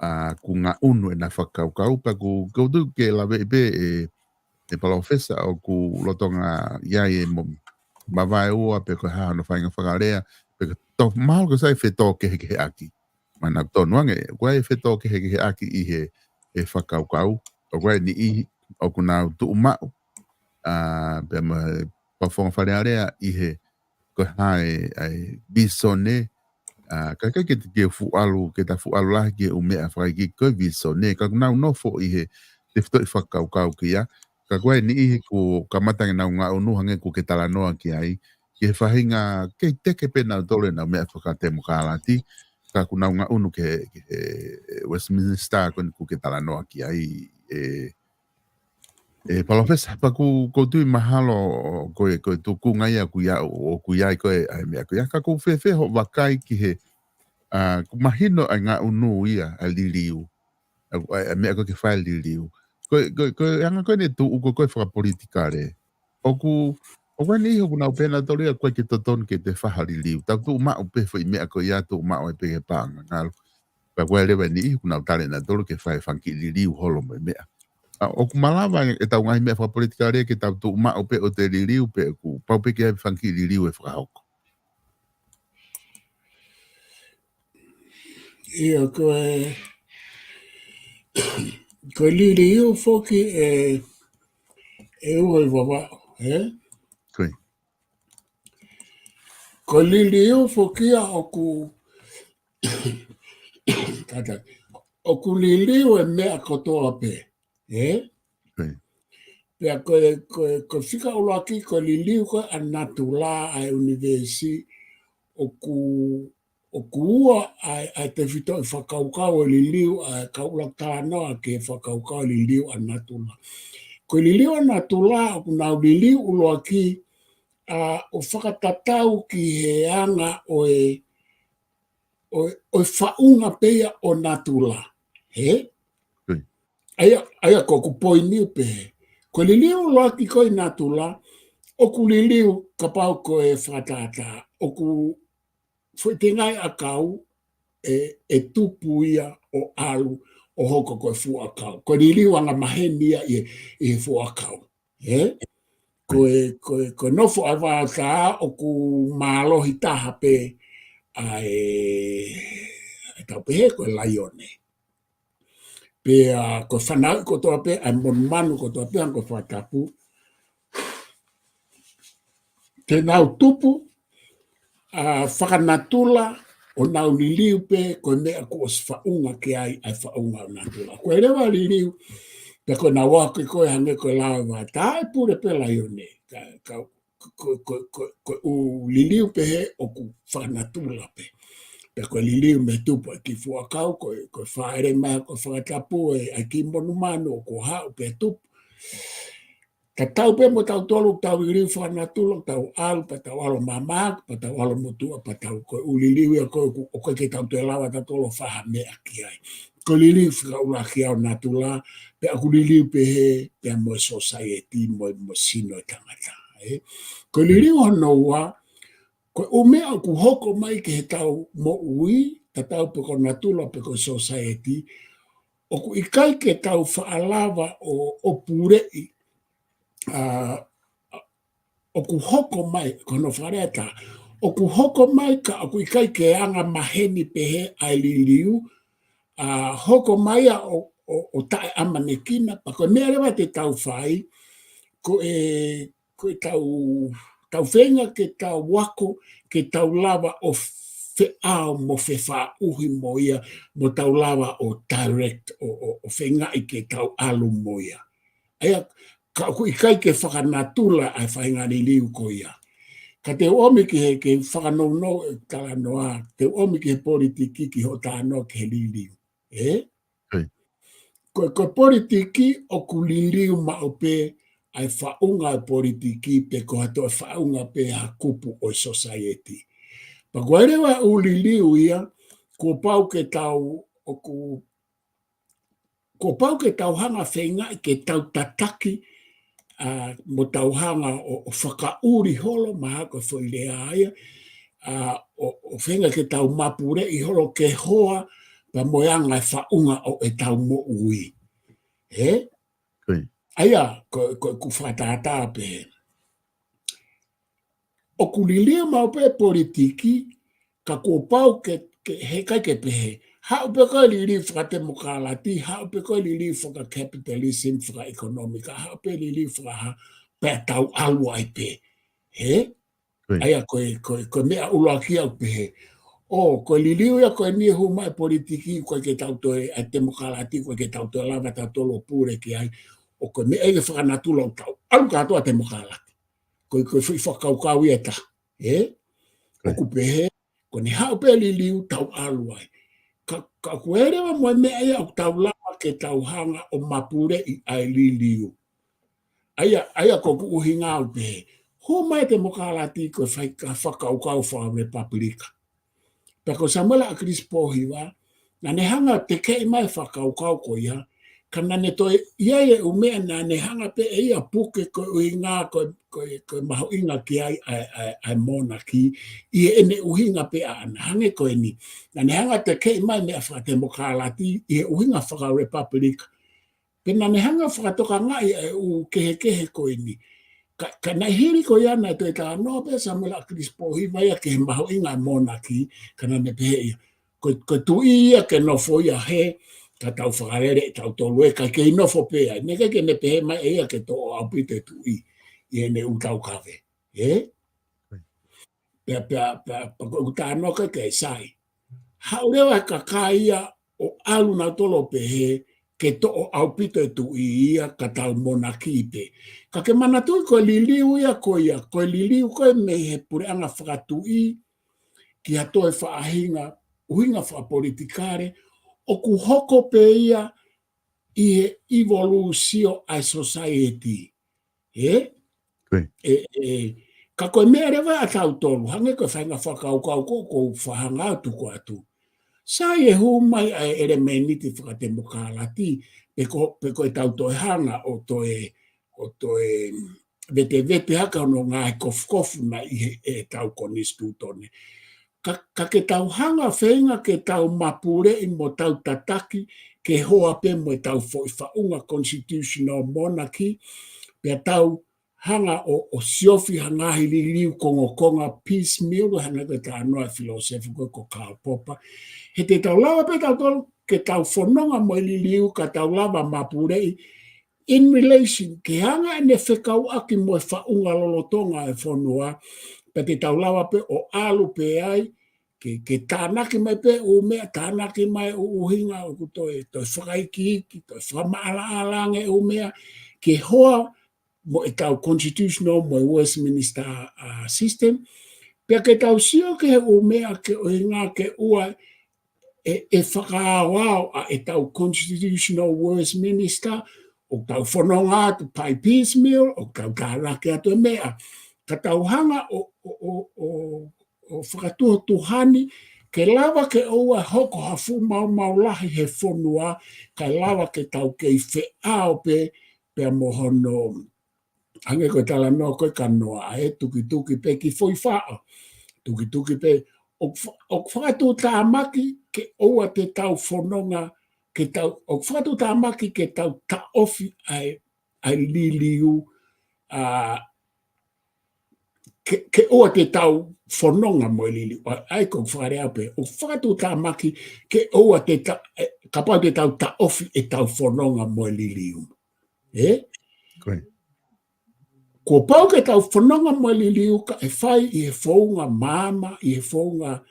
ʻa, ʻoku ngaʻunu ʻena fakakaukau, pea ʻoku, ʻoku ou tui ke laveʻi pē ʻe, ʻe Palōfesa ʻoku lolotonga ʻi ai e mo, mavaeua pe ko e hā hono faʻahinga fakalea, pe ko e tō, mahalo ko e sai fetōkehekeheʻaki. Manatuʻi tonu ange, ʻoku ʻi ai e fetōkehekeheʻaki ʻi he, he fakakaukau, ʻoku ʻi ai e niʻihi ʻoku nau tuʻu maʻu, ʻa, pea mo e fakafofonga Fale Alea ʻi he, ko e hā e, ʻa e vīsone, ʻa, ka ʻikai ke, ke fuʻu ʻalu, ke ta fuʻu ʻalu lahi ki he ʻū meʻa fakaiki ko e vīsone, ka ʻoku nau nofo ʻi he tefitoʻi fakakaukau ko ia, ka ʻoku ʻi ai e niʻihi ʻoku kamata ke nau ngaʻunu hangē ʻoku ke talanoa ki ai, ki he faʻahinga kei teke pē nautolu ʻenau meʻa fakatemokalati, ka ʻoku nau ngaʻunu ki he, ki he Westminster ko eni ʻoku ke talanoa ki ai, ʻe, ʻe Palōfesa, pea ʻoku, ʻoku ou tui mahalo ko e, ko e tuʻunga ia ʻoku ʻi ai, ʻoku ʻi ai ko e, ʻa e meʻa ko ia, ka ʻoku ou fēfē hoʻo vakai ki he, ʻa, ʻoku mahino ʻa e ngaʻunu ia ʻa e liliu, ʻa, ʻa, ʻa e meʻa ko ē ke fai liliu. Ko e, ko e, ko e anga ko eni e tuʻu ko ē ko e fakapolitikale. ʻOku, ʻoku ʻi ai e niʻihi ʻoku nau pehē nautolu ia ʻoku ʻikai ke totonu ke te fai ha liliu. Tau tuʻu maʻu pē foʻi meʻa ko ia, tuʻu maʻu ai pē ki he paʻanga ngalo. Pea ʻoku ʻi ai leva e niʻihi ʻoku nau tali nautolu ke fai e fanga kiʻi liliu holo mo e meʻa. ʻA, ʻoku malava ʻetau ngaahi meʻa fakapolitikale ke tau tuʻu maʻu pē ʻo te liliu pē ʻoku pau pē ke ʻi ai e fanga kiʻi liliu ʻe fakahoko. ʻIo, ko e, ko e liliu foki ʻe, ʻe ua ʻi Vavaʻu, ē? Ko ia. Ko e liliu foki ia ʻoku, kātaki, ʻoku liliu e meʻa kotoa pē, ē? Ko ia. Pea ko e, ko e, ko e fika ʻuluaki, ko e liliu ko ē ʻa natula ʻa e ʻunivēsi, ʻoku, ʻoku ua ʻa e, ʻa e tefitoʻi fakakaukau ʻo e liliu, ʻa e kau ʻuluaki talanoa ki he fakakaukau liliu ʻa natula. Ko e liliu ʻa natula, ʻoku nau liliu ʻuluaki, ʻa, ʻo fakatatau ki he anga ʻo e, ʻo e, ʻo e faʻunga pē ia ʻo natula. Hē? Ko ia. ʻA ia, ʻa ia ko ʻeku poini pē. Ko e liliu ʻuluaki ko ē ʻa natula, ʻoku liliu kapau ko e fakatātā, ʻoku foʻi tengaʻi ʻakau ʻe, ʻe tupu ia ʻo ʻalu ʻo hoko ko e fuʻu ʻakau. Ko e liliu angamaheni ia ʻi he, ʻi he fuʻu ʻakau. Ē? Ko e, ko e, ko e nofo ʻa e vaotā ʻoku mālohi taha pē ʻa e, ʻa e tau pehē ko e laione. Pea ko e fanauʻi kotoa pē, ʻa e monumanu kotoa pē, ʻa ē ko e fakatapu. Te nau tupu, ʻa, fakanatula, ʻo nau liliu pē, ko e meʻa kuo ʻosi faʻunga ki ai, ʻa e faʻunga ʻo natula. Ko e leva liliu, pea ko ʻenau ako ko ē hangē ko e lao ʻa e vaotā ʻe pule pē laione. Ka, ka, ko, ko, ko, ko e ʻū liliu pehē ʻoku fakanatula pē. Pea ko e liliu mei he tupu ʻa e kiʻi fuakau, ko e, ko e fāʻele mai ko e fakatapu ʻa e kiʻi monumanu ʻoku haʻu pea tupu. Tatau pē mo tautolu ʻoku tau liliu fakanatula, ʻoku tau ʻalu, pea tau ʻalu ʻo māmā, pea tau ʻalu ʻo motuʻa, pea tau ko e ʻū liliu ia ko ē ʻoku, ʻoku ʻikai ke tau toe lava tautolu ʻo fai ha meʻa ki ai. Ko e liliu fika ʻuluaki ia ʻo natula, pea ʻoku liliu pehē pea mo e society mo e, mo e sino ʻo e tangata, ē? Ko e liliu hono ua, ko e ʻū meʻa ʻoku hoko mai ki heʻetau moʻui, tatau pē ko natula pe ko society, ʻoku ʻikai ke tau faʻa lava ʻo, ʻo puleʻi, ʻa, ʻoku hoko mai, ko hono fakalea ʻe taha, ʻoku hoko mai ka ʻoku ʻikai ke anga maheni pehē ʻa e liliu, ʻa, hoko mai ia ʻo, ʻo, ʻo taʻeʻamanekina, pea ko e meʻa leva te tau fai, ko e, ko e tau, tau feinga ke tau ako, ke tau lava ʻo feʻao mo fefaʻuhi mo ia, mo tau lava ʻo direct, ʻo, ʻo, ʻo feingaʻi ke tau ʻalu mo ia. ʻA ia, ka ʻoku ʻikai ke fakanatula ʻa e faʻahinga liliu ko ia. Ka te u ʻomi ki he, ke fakanounou e talanoa, te u ʻomi ki he politiki ki hoʻo talanoa ki he liliu. Ē? Ko e, ko e politiki ʻoku liliu maʻu pē ʻa e faʻunga ʻo e politiki pe ko ha toe faʻunga pē ha kupu ʻo e society. Pea ko e leva ʻū liliu ia, kuo pau ke tau, ʻoku, kuo pau ke tau hanga feingaʻi ke tau tataki, ʻa, mo tau hanga ʻo, ʻo fakaʻuli holo, mahalo ko e foʻi lea ia, ʻa, ʻo, ʻo feinga ke tau mapuleʻi holo ke hoa, pea mo e anga e faʻunga ʻo ʻetau moʻui. Ē? ʻA ia, ko, ko, ʻoku fakatātā pē. ʻOku liliu maʻu pē politiki, ka kuo pau ke, ke, heʻikai ke pehē. Haʻu pē ko e liliu fakatemokalati, haʻu pē ko e liliu fakakapitalism, fakaʻekonōmika, haʻu pē liliu fakaha, pea tau ʻalu ai pē. Ē? ʻA ia ko e, ko e, ko e meʻa ʻuluaki ia ʻoku pehē. ʻO, ko e liliu ia ko eni ʻe hū mai politiki, ʻoku ʻikai ke tau toe, ʻa e temokalati, ʻoku ʻikai ke tau toe lava tautolu ʻo pule ki ai. ʻO ko e meʻa ia ke fakanatula ʻo tau ʻalu kātoa temokalati. Ko e, ko e foʻi fakakaukau ia ʻe taha. Ē? ʻOku pehē, ko ʻene haʻu pē liliu tau ʻalu ai. Ka, ka ʻoku ʻi ai leva mo e meʻa ia ʻoku tau lava ke tau hanga ʻo mapuleʻi ʻa e liliu. ʻA ia, ʻa ia ko ʻeku ʻuhinga ʻoku pehē. Hū mai temokalati ko e fai ka fakakaukau fakalepapulika. Pea ko Samuela ʻAkilisi Pōhiva, naʻa ne hanga ʻo tekeʻi mai fakakaukau ko ia, ka naʻa ne toe ʻi ai e ʻū meʻa naʻa ne hanga pē ʻe ia puke ko e ʻuhinga ko e, ko e, ko e mahuʻinga ki ai ʻa e, ʻa e, ʻa e monarchy, ʻi heʻene ʻuhinga pē ʻaʻana hangē ko eni. Naʻa ne hanga ʻo tekeʻi mai meʻa fakatemokalati, ʻi he ʻuhinga fakalepapulika. Pea naʻa ne hanga ʻo fakatokangaʻi ʻa e ʻū kehekehe ko eni. Ka, ka naʻe hili ko ia naʻe toe talanoa pē Samuela ʻAkilisi Pōhiva ia ki he mahuʻinga ʻo e monarchy, ka naʻa ne pehē ia. Ko, ko e tuʻi ia ke nofo ia hē, ka tau fakalele ʻe tautolu ē, ka ʻikai ke nofo pē ai. Naʻe ʻikai ke ne pehē mai ʻe ia ke toʻo ʻaupito e tuʻi, ʻi heʻene ʻū taukave. Ē? Pea, pea, pea, pea ko ʻeku talanoa ki ai, sai. Haʻu leva e kakai ia ʻo ʻalu nautolu ʻo pehē ke toʻo ʻaupito e tuʻi ia ka tau monarchy pē. Ka ke manatuʻi ko e liliu ia ko ia, ko e liliu ko ē mei he puleʻanga fakatuʻi ki ha toe faʻahinga, ʻuhinga fakapolitikale, ʻoku hoko pē ia ʻi he evolūsio ʻa e society. Ē? ʻE, ʻe, ka ko e meʻa leva ʻa tautolu, hangē ko e faʻahinga fakakaukau ko, ko u fakahanga ʻo tuku atu. Sai, ʻe hū mai ʻa e ʻelemēniti fakatemokalati, pe ko, pe ko ʻetau toe hanga ʻo toe, ʻo toe vetevete hake hono ngaahi kofukofu naʻe ʻi he, ʻetau konisitūtone. Ka, ka ke tau hanga feinga ke tau mapuleʻi mo tau tataki, ke hoa pē mo ʻetau foʻi faʻunga constitutional monarchy, pea tau hanga ʻo, ʻo siofi ha ngaahi liliu kongokonga piecemeal, hangē ko e talanoa e filōsefa ko ē ko Karl Popper. He te tau lava pē tautolu ke tau fononga mo e liliu ka tau lava mapuleʻi in relation, ke hanga ʻene fekauʻaki mo e faʻunga lolotonga e fonua, pea te tau lava pē ʻo ʻalu pē ai, ke, ke tānaki mai pē ʻū meʻa, tānaki mai ʻū ʻuhinga ʻoku toe, toe fakaikiiki, toe fakamaʻalaʻala ange ʻū meʻa, ke hoa mo ʻetau constitutional, mo e Westminster, ʻa, system, Pea ke tau sio ki he ʻū meʻa ke ʻuhinga ke ʻoua ʻe, ʻe fakaʻaoʻao ʻa ʻetau Constitutional Westminster, ʻoku tau fononga atu by piecemeal, ʻoku tau tānaki atu e meʻa. Ka tau hanga ʻo, ʻo, ʻo, ʻo, ʻo fakatuhatuhani, ke lava ke ʻoua hoko ha fuʻu maumau lahi he fonua, kae lava ke tau kei feʻao pē, pea mo hono, hangē ko e talanoa ko ē kia Noa, ʻa e tukituki pē ki Foifaʻo. Tukituki pē, ʻoku fa-, ʻoku fakatuʻutāmaki ke ʻoua te tau fononga, ke tau, ʻoku fakatuʻutāmaki ke tau taʻofi ʻa e, ʻa e liliu, ʻa, ke, ke ʻoua te tau fononga mo e liliu. ʻA, ʻa ia ko e fakalea pē, ʻoku fakatuʻutāmaki ke ʻoua te ta-, ʻe, kapau te tau taʻofi ʻetau fononga mo e liliu. Ē? Ko ia. Kuo pau ke tau fononga mo e liliu kae fai ʻi he founga maama, ʻi he founga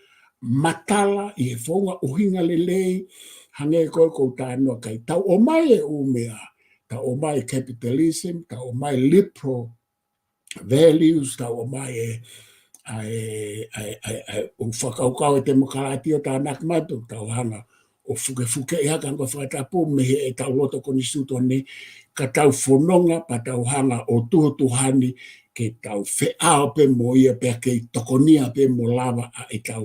matala, ʻi he founga ʻuhinga lelei, hangē ko ē ʻoku ou talanoa ki ai. Tau ʻomai e ʻū meʻa, tau ʻomai e capitalism, tau ʻomai e liberal values, tau ʻomai e, ʻa e, ʻa e, ʻa e, ʻa e, ʻū fakakaukau ʻa e temokalati ʻo tānaki mai pē, tau hanga ʻo fukefukeʻi hake ange ko e fakatapu mei heʻetau loto konisitūtone, ka tau fononga pea tau hanga ʻo tuhatuhani ke tau feʻao pē mo ia pea kei tokonia pē mo lava ʻa ʻetau.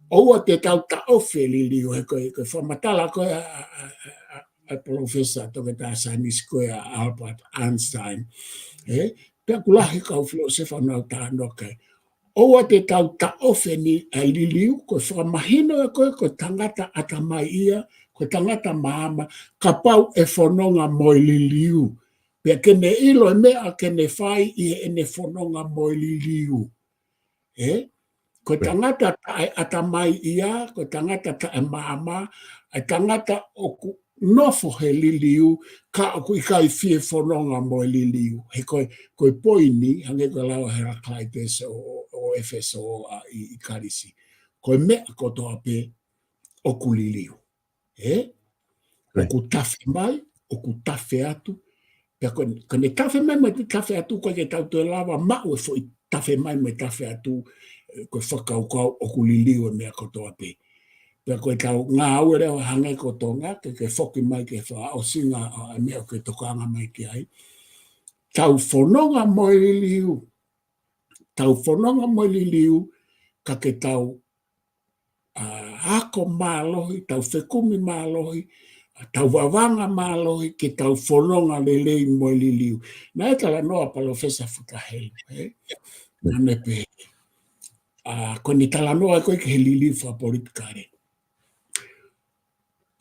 ʻOua te tau taʻofi e liliu, he ko e, ko e fakamatala ko ē ʻa, ʻa, ʻa, ʻa, ʻa, ʻa e palōfesa toketā saienisi ko ē ʻa Albert Einstein. Ē? Pea ʻoku lahi e kau filōsefa ʻoku nau talanoa ki ai. ʻOua te tau taʻofi eni ʻa e liliu, ko e fakamahino ē ko ē, ko e tangata ʻatamai ia, ko e tangata maama, kapau ʻe fononga mo e liliu. Pea ke ne ʻilo e meʻa ke ne fai ʻi heʻene fononga mo e liliu. Ē? Ko e Right. tangata taʻeʻatamai ia, ko e tangata taʻemaama, ʻa e tangata ʻoku nofo he liliu, ka ʻoku ʻikai fie fononga mo e liliu. He ko e, ko e poini, hangē ko e lau ʻa Heraclitus ʻo, ʻo, ʻo ʻEfesō ʻa ʻi, ʻi Kalisi. Ko e meʻa kotoa pē ʻoku liliu. Ē? Right. ʻOku tafe mai, ʻoku tafe atu. Pea ko, ko ʻene tafe mai mo e tafe atu, ʻoku ʻikai ke tau toe lava maʻu e foʻi tafe mai mo e tafe atu, ē, ko e fakakaukau ʻoku liliu e meʻa kotoa pē. Pea ko ʻetau ngāue leva hangē ko Tonga, ke, ke foki mai ki he fakaʻosinga ʻa e meʻa ʻoku ke tokanga mai ki ai. Tau fononga mo e liliu. Tau fononga mo e liliu, ka ke tau, ʻa, ako mālohi, tau fekumi mālohi, ʻa, tau vavanga mālohi, ke tau fononga lelei mo e liliu. Naʻe talanoa ʻa Palōfesa Futa Helu, ē? Naʻa ne pehē, ʻa, ko ʻene talanoa ko ē ki he liliu fakapolitikale.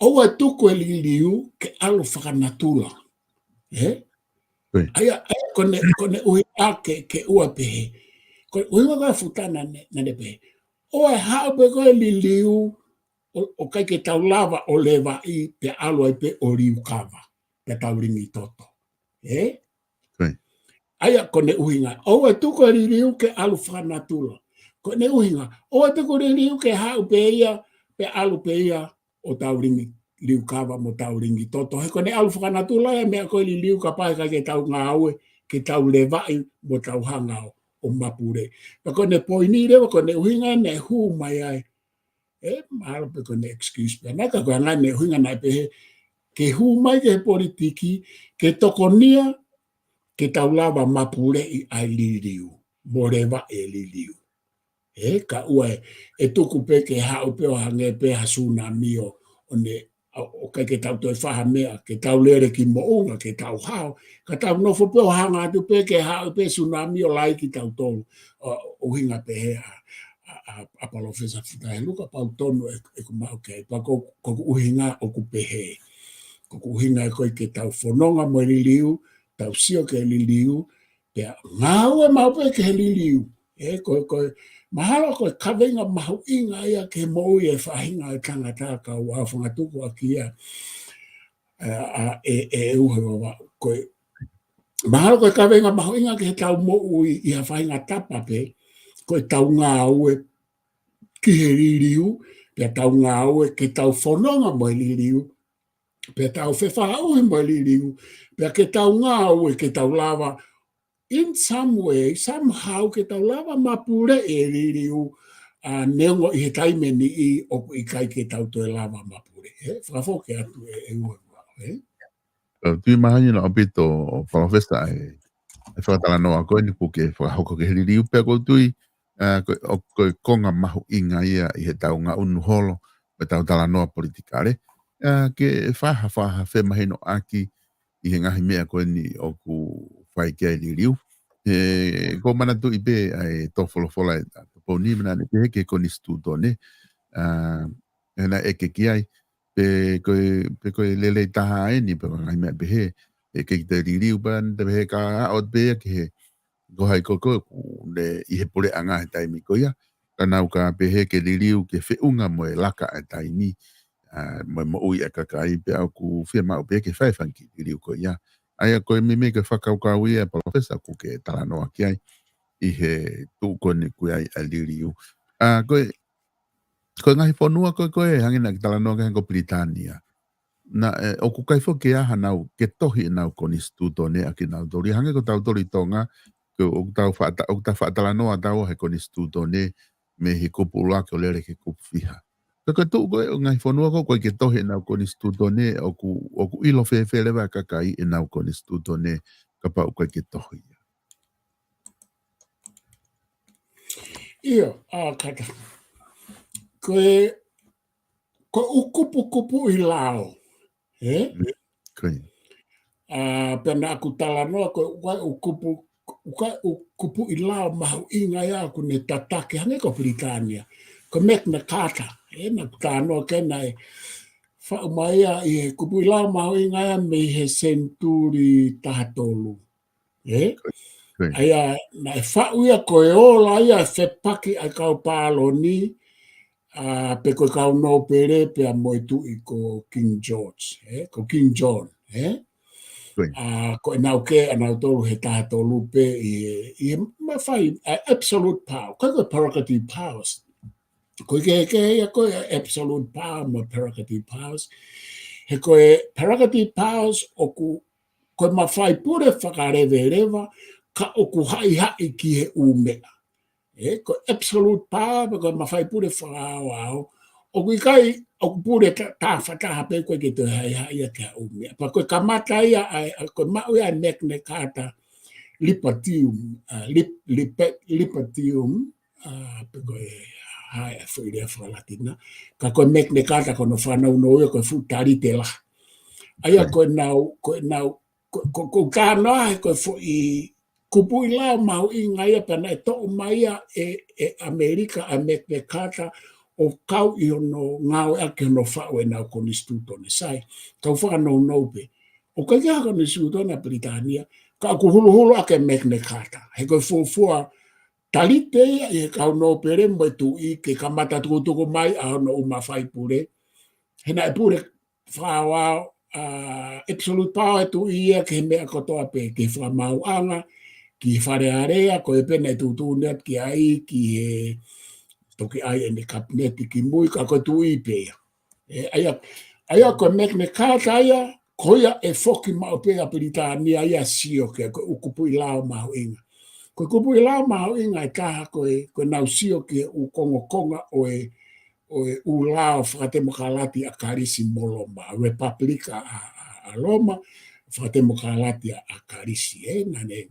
ʻOua ʻe tuku e liliu ke ʻalu fakanatula. Ē? Right. ʻA ia, ʻa ia, ko ʻene, ko ʻene ʻuhinga ke, ke ʻoua pehē. Ko e ʻuhinga ko ē ʻa Futa naʻa ne, naʻa ne pehē. ʻOua ʻe haʻu pē ko ē liliu, ʻo, ʻo ʻikai ke tau lava ʻo levaʻi pea ʻalu ai pē ʻo liukava, pea tau lingi toto. Ē? Right. ʻA ia, ko ʻene ʻuhinga. ʻOua ʻe tuku e liliu ke ʻalu fakanatula. Ko ʻene ʻuhinga. ʻOua ʻe tuku e liliu ke haʻu pē ia, pea ʻalu pē ia, ʻo tau lingi, liukava mo tau lingi toto. He ko ʻene ʻalu fakanatula e meʻa ko e liliu kapau ʻe ʻikai ke tau ngāue, ke tau levaʻi mo tau hanga ʻo, ʻo mapule. Pea ko ʻene poini leva, ko ʻene ʻuhinga naʻe hū mai ai. Ē, mahalo pē ko ʻene excuse pē. Naʻe ʻikai ko e anga ʻene ʻuhinga naʻe pehē, ke hū mai ki he politiki, ke tokonia, ke tau lava mapuleʻi ʻa e liliu, mo levaʻi e liliu. Ē, ka ʻoua ʻe, ʻe tuku pē ke haʻu pē ʻo hangē pē ha sunami ʻo, ʻo ne, ʻo, ʻo ʻikai ke tau toe fai ha meʻa, ke tau lele ki moʻunga, ke tau hao, ka tau nofo pē ʻo hanga atu pē ke haʻu pē sunami ʻo laiki kitautolu, ʻo, ʻuhinga pehē ʻa, ʻa, ʻa, ʻa Palōfesa Futa Helu, kapau tonu ʻe, ʻeku maʻu ki ai, pea ko, ko ʻeku ʻuhinga ʻoku pehē. Ko ʻeku ʻuhinga ē ko ē ke tau fononga mo e liliu, tau sio ki he liliu, pea ngāue maʻu pē ki he liliu. Ē, ko, ko, mahalo ko e kaveinga mahuʻinga ia ki he moʻui e faʻahinga e tangata ka ʻoku ou fangatuku ʻaki ia, ē, ʻa, ʻe, ʻe, ʻe uhe wa, wa, ko e, mahalo ko e kaveinga mahuʻinga ki heʻetau moʻui ʻi ha faʻahinga tapa pē, ko ʻetau ngāue ki he liliu, pea tau ngāue ke tau fononga mo e liliu, pea tau fefaʻuhi mo e liliu, pea ke tau ngāue ke tau lava in some way, somehow, ke tau lava mapuleʻi e liliu, ʻa, neongo ʻi he taimi ni ʻoku ʻikai ke tau toe lava mapuleʻi. Ē, fakafoki atu e, e ua, ē? ʻOku tui mahino ʻaupito ʻa Palōfesa e, e fakatalanoa ko eni ʻoku ke fakahoko ki he liliu pea ʻoku ou tui, ʻa, ko, ʻo, ko e konga mahuʻinga ia ʻi heʻetau ngaʻunu holo, ʻetau talanoa politikale. ʻA, ke faha, faha femahinoʻaki ʻi he ngaahi meʻa ko eni ʻoku fai ki ai e liliu. He, ʻoku ou manatuʻi pē ʻa e tō folofola ʻa e Topou Niu naʻa ne pehē ki he konisitūtone, ʻa, ʻe naʻe ʻeke ki ai, pe ko e, pe ko e lelei taha eni, pe ko e ngaahi meʻa pehē, ʻeke ki he liliu pea naʻa ne pehē ka ʻoku pehē ki he, ko hai ko ē ʻoku ne ʻi he puleʻanga he taimi ko ia, ka naʻa ku pehē ke liliu ke feʻunga mo e laka e taimi, ʻa, mo e moʻui e kakai pea ʻoku fiemaʻu pē ke fai e fanga kiʻi liliu ko ia. ʻA ia ko e meimei ko e fakakaukau ia Palōfesa ʻoku ke talanoa ki ai ʻi he tuʻu ko eni ʻoku ʻi ai e liliu. ʻA, ko e, ko e ngaahi fonua ko ē, ko ē, hangē naʻa ke talanoa ki ai ko Pilitānia. Naʻe, ʻoku ʻikai foki ke ʻi ai haʻanau, ke tohi ʻenau konisitūtone ʻa kinautolu. Hangē ko tautolu ʻi Tonga, ko ʻoku tau faʻata-, ʻoku tau faʻa talanoa taua he konisitūtone mei he kupu ʻuluaki ʻo lele ki he kupu fiha. Ka ko e tuʻu ko ē ʻo e ngaahi fonua ko ē ʻoku ʻikai ke tohi ʻenau konisitūtone, ʻoku, ʻoku ʻilo fēfē leva e kakai ʻenau konisitūtone kapau ʻoku ʻikai ke tohi ia? ʻIo, ʻa, kātaki. Ko e, ko e ʻū kupukupuʻi lao, ē? Mm, ko ia. ʻA, pea naʻa ku talanoa ko e ʻū, ʻū kupu, ʻū, ʻū kupuʻi lao mahuʻinga ia ʻoku ne tataki, hangē ko Pilitānia. Ko e Magna Carta, ē, naʻa ku talanoa ki ai naʻe faʻu mai ia ʻi he kupuʻi lao mahuʻinga ia mei he senituli taha tolu. Ē? Ko ia. ʻA ia, naʻe faʻu ia ko e ola ia e fepaki ʻa e kau pāloni, ʻa, pe ko e kau nōpele pea mo e tuʻi ko King George, ē? Ko King John, ē? Ko ia. ʻA, ko ʻenau kē ʻanautolu he taha tolu pē ʻi he, ʻi he mafai, ʻa, absolute power, ʻikai ko e prerogative powers. Ko e kehekehe ia ko e absolute power mo e prerogative powers. He ko e prerogative powers ʻoku ko e mafai pule fakaleveleva, ka ʻoku haʻihaʻi ki he ʻū meʻa. Ē, ko e absolute power, pe ko e mafai pule fakaaoao, ʻoku ʻikai, ʻoku pule ta-, taha fakataha pē, ʻoku ʻikai ke toe haʻihaʻi ia ki ha ʻū meʻa. Pea ko e kamata ia, ʻa, ʻa, ko e maʻu ia ʻa e Magna Carta Libertium, ʻa, lib-, libe-, Libertium, ʻa, pe ko e, ʻa, e foʻi lea faka-Latina. Ka ko e Magna Carta ko hono fanongo ia ko e fuʻu talite lahi. ʻA ia, ko ia, ko ʻenau, ko ʻenau, ko, ko, ko e kānoa he ko e foʻi kupuʻi lao mahuʻinga ia pea naʻe toʻo mai ia ʻe, ʻe ʻAmelika ʻa e Magna Carta ʻo kau ʻi hono ngāueʻaki hono faʻu ʻenau konisitūtone. Sai, kau fakanounou pē. ʻOku ʻikai ke ʻi ai ha konisitūtone ʻa Pilitānia, ka ʻoku huluhulu ʻaki e Magna Carta. He ko e fuofua talite ia ʻi he kau nōpele mo e tuʻi ke kamata tukutuku mai ʻa hono ʻū mafai pule. He naʻe pule fakaaoao, ʻa, absolute power e tuʻi ia ki he meʻa kotoa pē, ki he fakamaauʻanga, ki he Fale Alea, ko ia pē naʻe tuʻutuʻuni atu ki ai, ki he toki ʻai ʻene kapineti ki mui, ka ko e tuʻi pē ia. Ē, ʻa ia, ʻa ia ko e Magna Carta ia, ko ia ʻe foki maʻu pē ʻa Pilitānia ia ʻo sio ki ai, ko e ʻū kupuʻi lao mahuʻinga. Ko e kupuʻi lao mahuʻinga ʻe taha ko e, ko ʻenau sio ki he ʻū kongokonga ʻo e, ʻo e ʻū lao fakatemokalati ʻa Kalisi mo Loma, Republic ʻa, ʻa, ʻa, ʻa Loma, fakatemokalati ʻa, ʻa Kalisi, ē, naʻa ne,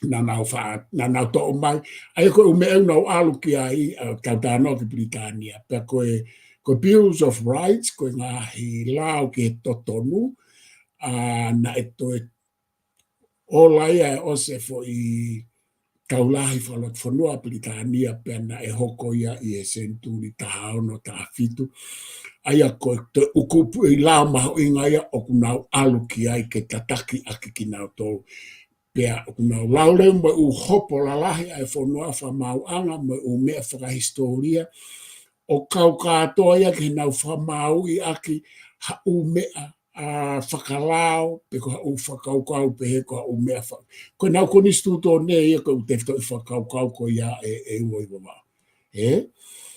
naʻa nau fa-, naʻa nau toʻo mai. ʻA ia ko e ʻū meʻa ʻoku nau ʻalu ki ai, ʻa, tau talanoa ki Pilitānia. Pea ko e, ko e Bills of Rights, ko e ngaahi lao ki he totonu, ʻa, naʻe toe ola ia ʻi he ʻosi e foʻi tau lahi fakalotofonua ʻa Pilitānia pea naʻe hoko ia ʻi he senituli taha ono, taha fitu. ʻA ia ko e toe ʻū kupuʻi lao mahuʻinga ia ʻoku nau ʻalu ki ai ke tataki ʻaki kinautolu. Pea ʻoku nau lauleu mo e ʻū hopo lalahi ʻa e fonua fakamaauʻanga mo e ʻū meʻa fakahisitōlia ʻo kau kātoa ia ke nau fakamaauʻi ʻaki ha ʻū meʻa, ʻa, fakalao, pe ko ha ʻū fakakaukau, pe he ko ha ʻū meʻa fa-, ko ʻenau konisitūtone ia ko e ʻū tefitoʻi fakakaukau ko ia ʻe, ʻe ua ʻi vavā. Ē?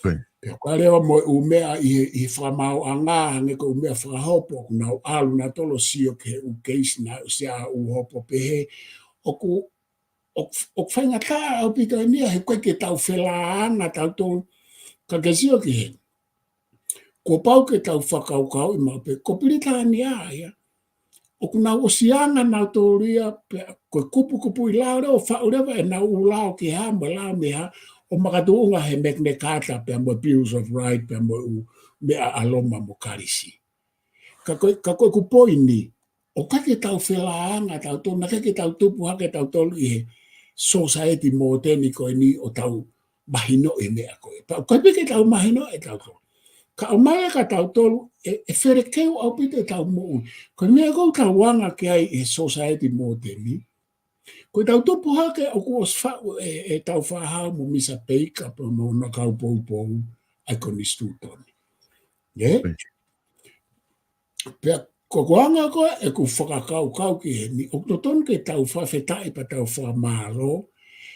Ko ia. Pea ko e leva mo e ʻū meʻa ʻi he, ʻi he fakamaauʻanga, hangē ko e ʻū meʻa fakahopo, ʻoku nau ʻalu nautolu ʻo sio ki he ʻū keisi naʻe ʻosi ʻa e ʻū hopo pehē, ʻoku ʻoku faingataʻa ʻaupito eni ia he ʻoku ʻikai ke tau felāanga tautolu. Ka ke sio ki he, kuo pau ke tau fakakaukauʻi maʻu pē, ko Pilitānia ia, ʻoku nau ʻosi anga nautolu ia, pea ko e kupukupuʻi lao leva ʻo faʻu leva ʻenau ʻū lao ki he hā mo e lao mei he hā, ʻo makatuʻunga he Magna Carta pea mo e Bills of Rights pea mo e ʻū meʻa ʻa Loma mo Kalisi. Ka ko e, ka ko ʻeku poini, ʻoku ʻikai ke tau felāanga tautolu, naʻe ʻikai ke tau tupu hake tautolu ʻi he sōsaieti mōteni ko eni ʻo tau mahinoʻi e meʻa ko ē. Pea ʻoku ʻikai pē ke tau mahinoʻi ʻe tautolu. Ka ʻomai ʻe tautolu, ʻe, ʻe felekeu ʻaupito ʻetau moʻui. Ko e meʻa ʻoku tau anga ki ai ʻi he sōsaieti mōteni. Ko ʻetau tupu hake ʻoku ʻosi faʻu ʻe, ʻe Tāufaʻāhau mo Misa Peika pea mo hono kau poupou ʻa e konisitūtone. Ē? Pea ko ʻeku anga ko ē ʻeku fakakaukau ki heni, ʻoku totonu ke tau fakafetaʻi pea tau fakamālō,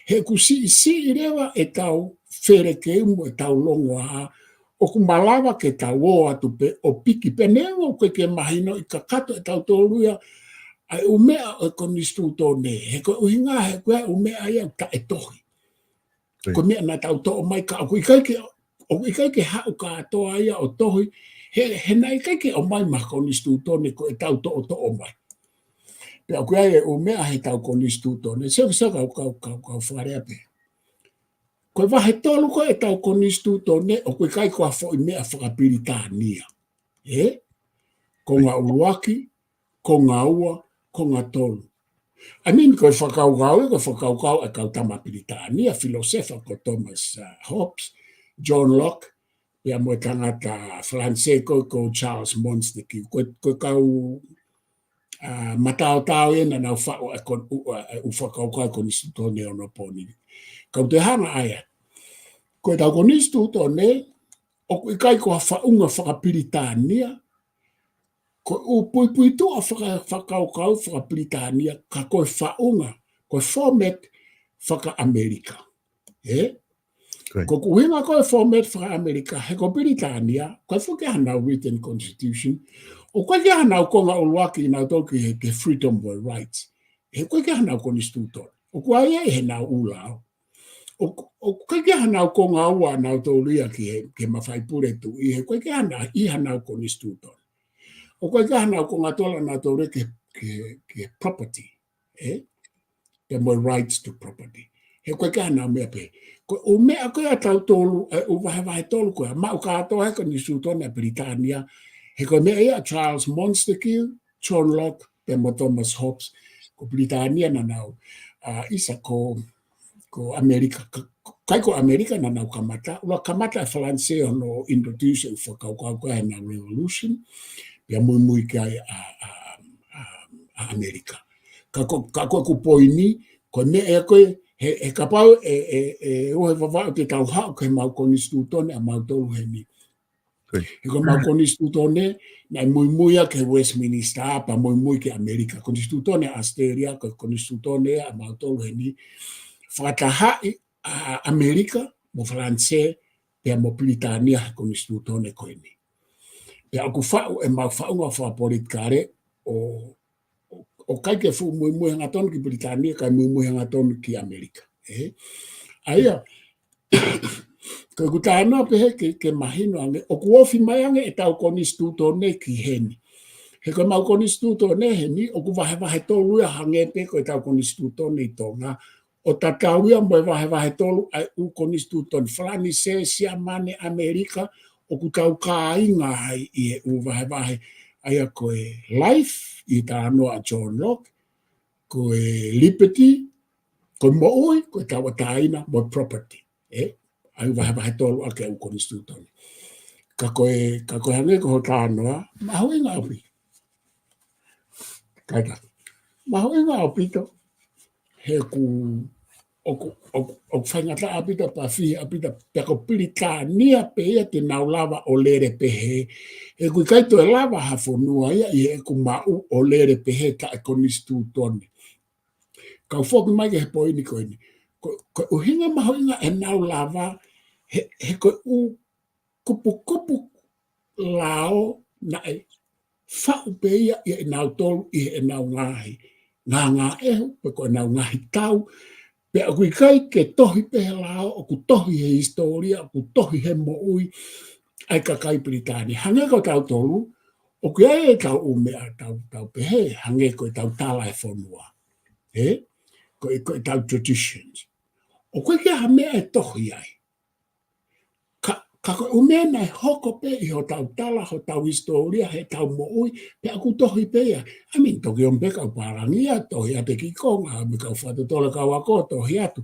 he ʻoku siʻisiʻi leva ʻetau felekeu mo ʻetau longoaʻa, ʻoku malava ke tau ō atu pē ʻo piki pē neongo ʻoku ʻikai ke mahinoʻi kakato ʻe tautolu ia ʻa e ʻū meʻa ʻo e konisitūtone, he ko e ʻuhinga he ko e ʻū meʻa ia ʻoku taʻetohi. Ko e meʻa naʻa tau toʻo mai ka ʻoku ʻikai ke, ʻoku ʻikai ke haʻu kātoa ia ʻo tohi, he, he naʻe ʻikai ke ʻomai maʻa e konisitūtone ko ʻetau toʻotoʻo mai. Pea ʻoku ʻi ai e ʻū meʻa heʻetau konisitūtone, sio ki he kau, kau, kau, kau fakalea pē. Ko e vahe tolu ko ē ʻetau konisitūtone, ʻoku ʻikai ko ha foʻi meʻa fakapilitānia. Ē? Konga ʻuluaki, konga ua, konga tolu. I mean, ko e fakakaukau, ko e fakakaukau ʻa e kau tama Pilitānia, filōsefa ko Thomas, uh, Hobbes, John Locke, pea mo e tangata Falanisē ko, ko Charles Montesquieu, ko, ko e kau, uh, mataotao ia naʻa nau faʻu ʻa e kon-, ʻū, ʻa e ʻū fakakaukau konisitūtone ʻo onopooni. Kau toe hanga ai ā. Ko ʻetau konisitūtone, ʻoku ʻikai ko ha faʻunga fakapilitānia, ko e ʻū puipuituʻa faka-, fakakaukau fakapilitānia, ka ko e faʻunga, ko e format fakaʻAmelika. Ē? Ko ʻeku ʻuhinga ko e format fakaʻAmelika, he ko Pilitānia, ʻoku ʻikai foki ke ʻi ai hanau written constitution, ʻoku ʻikai ke ʻi ai hanau konga ʻuluaki ʻanautolu ki he, ki he freedom mo e rights. He ʻoku ʻikai ke ʻi ai hanau konisitūtone. ʻOku ʻi ai ʻenau ʻū lao. ʻOku, ʻoku ʻikai ke ʻi ai hanau konga ua ʻanautolu ia ki he, ki he mafai pule tuʻi, he ʻoku ʻikai ke ʻi ai hana-, ʻi ai hanau konisitūtone. ʻOku ʻikai ke ʻi ai hanau konga tolu ʻanautolu ia ki he, ki he, ki he property. Ē? Pea mo e rights to property. He ʻoku ʻikai ke ʻi ai hanau meʻa pehē. Ko e ʻū meʻa ko ē ʻa tautolu, ʻa e ʻū vahevahe tolu ko ē, maʻu kātoa he konisitūtone ʻa Pilitānia. He ko e meʻa ia ʻa Charles Montesquieu, John Locke, pea mo Thomas Hobbes, ko Pilitānia naʻa nau, ʻa, ʻisa ko, ko ʻAmelika, ka, ka, ʻikai ko ʻAmelika naʻa nau kamata, ʻuluaki kamata ʻa Falanisē ʻo nau introduce e fakakaukau ko ē ʻenau revolution, pea muimui ki ai ʻa, ʻa, ʻa, ʻa ʻAmelika. Ka ko, ka ko ʻeku poini, ko e meʻa ia ko ē, he, he kapau ʻe, ʻe, ʻe ʻoua ʻe Vavaʻu te tau haʻu ki heʻemau konisitūtone ʻamautolu heni. He ko ʻemau konisitūtone, naʻe muimui ia ki he Westminster, pea muimui ki ʻAmelika. Konisitūtone ʻAositelēlia, ko e konisitūtone ia ʻamautolu heni. Fakatahaʻi ʻa, ʻa ʻAmelika, mo Falanisē, pea mo Pilitānia he konisitūtone ko eni. Pea ʻoku faʻu ʻemau faʻunga fakapolitikale ʻo ʻo, ʻoku ʻikai ke fuʻu muimui hangatonu ki Pilitānia, kae muimui hangatonu ki ʻAmelika. Ē? ʻA ia, ko ʻeku talanoa pehē ke, ke mahino ange, ʻoku ofi mai ange ʻetau konisitūtone ki heni. He ko ʻemau konisitūtone heni, ʻoku vahevahe tolu ia hangē pē ko ʻetau konisitūtone ʻi Tonga, ʻo tatau ia mo e vahevahe tolu ʻa e ʻū konisitūtone Falanisē, Siamane, ʻAmelika, ʻoku tau kāinga ai ʻi he ʻū vahevahe, ʻa ia ko e life, ʻi he talanoa ʻa John Locke, ko e liberty, ko e moʻui, ko e tauʻatāina, mo e property. Ē? ʻA e ʻū vahevahe tolu ʻaki ʻa e ʻū konisitūtone. Ka ko e, ka ko e hangē ko hoʻo talanoa, mahuʻinga ʻaupito. Kae kehe. Mahuʻinga ʻaupito, he ʻoku, ʻoku, ʻoku, ʻoku faingataʻa ʻaupito, pea fihi ʻaupito, pea ko Pilitānia pē ia te nau lava ʻo lele pehē, he ʻoku ʻikai toe lava ha fonua ia ʻi heʻeku maʻu ʻo lele pehē taʻe konisitūtone. Kau foki mai ki he poini ko eni. Ko, ko e ʻuhinga mahuʻinga ʻenau lava, he, he ko e ʻū kupukupu lao naʻe faʻu pē ia ʻia ʻenautolu ʻi heʻenau ngaahi ngāngāʻehu, pe ko ʻenau ngaahi tau, Pea ʻoku ʻikai ke tohi pē he lao, ʻoku tohi he hisitōlia, ʻoku tohi he moʻui ʻa e kakai Pilitānia. Hangē ko tautolu, ʻoku ʻi ai ʻetau ʻū meʻa tau, tau pehē, hangē ko ʻetau tala e fonua. Ē? Ko e, ko ʻetau traditions. ʻOku ʻikai ke ʻi ai ha meʻa ʻe tohi ai. Ka, ka ko e ʻū meʻa naʻe hoko pē ʻi hotau tala, hotau hisitōlia, heʻetau moʻui, pea ʻoku tohi pē ia. I mean, toki ʻomi pē kau pālangi ia, tohi ʻa e kiʻi konga, ʻomi kau fakatotolo kau ako, tohi atu.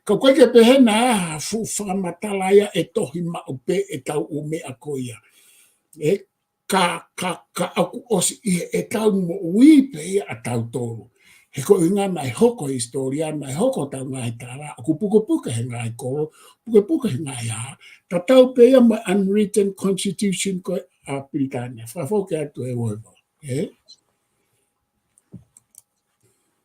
Ka ʻoku ʻikai ke pehē naʻe ʻi ai ha fuʻu fakamatala ia ʻe tohi maʻu pē ʻetau ʻū meʻa ko ia. Ē, ka, ka, ka ʻoku ʻosi ʻi heʻetau moʻui pē ia ʻa tautolu. He ko e ʻuhinga naʻe hoko e hisitōlia, naʻe hoko hotau ngaahi tala, ʻoku pukepuke he ngaahi kolo, pukepuke he ngaahi hā, tatau pē ia mo e unwritten constitution ko ē ʻa Pilitānia. Fakafoki atu e ueva. Ē?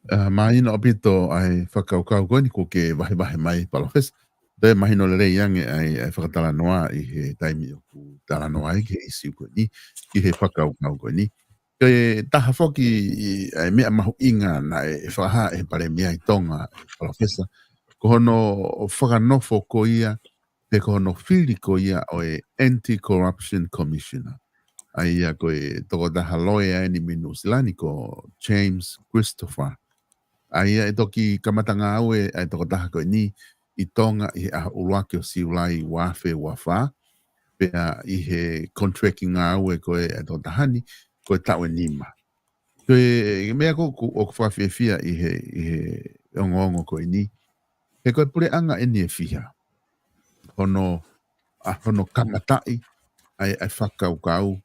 ʻA, mahino ʻaupito ʻa e fakakaukau ko eni kuo ke vahevahe mai, Palōfesa. Toe mahino lelei ange ʻa e, ʻa e fakatalanoa ʻi he taimi ʻoku talanoa ai ki he ʻīsiu ko eni, ki he fakakaukau ko eni. Ko e taha foki ʻi, ʻa e meʻa mahuʻinga naʻe fakahā ʻe he Palēmia ʻi Tonga, Palōfesa, ko hono fakanofo ko ia, pe ko hono fili ko ia ʻo e Anti-Corruption Commissioner. ʻA ia ko e tokotaha loea eni mei Nuʻusila ni ko James Christopher. ʻA ia ʻe toki kamata ngāue ʻa e tokotaha ko eni ʻi Tonga ʻi he ʻaho ʻuluaki ʻo Siulai ua afe ua fā, pea ʻi he contract ngāue ko ē ʻa e tokotaha ni, ko e taʻu ʻe nima. Ko e meʻa ko ē ʻoku, ʻoku fakafiefia ʻi he, ʻi he ongoongo ko eni. He ko e puleʻanga eni ʻe fiha. Hono, ʻa, hono kamataʻi, ʻa e, ʻa e fakakaukau.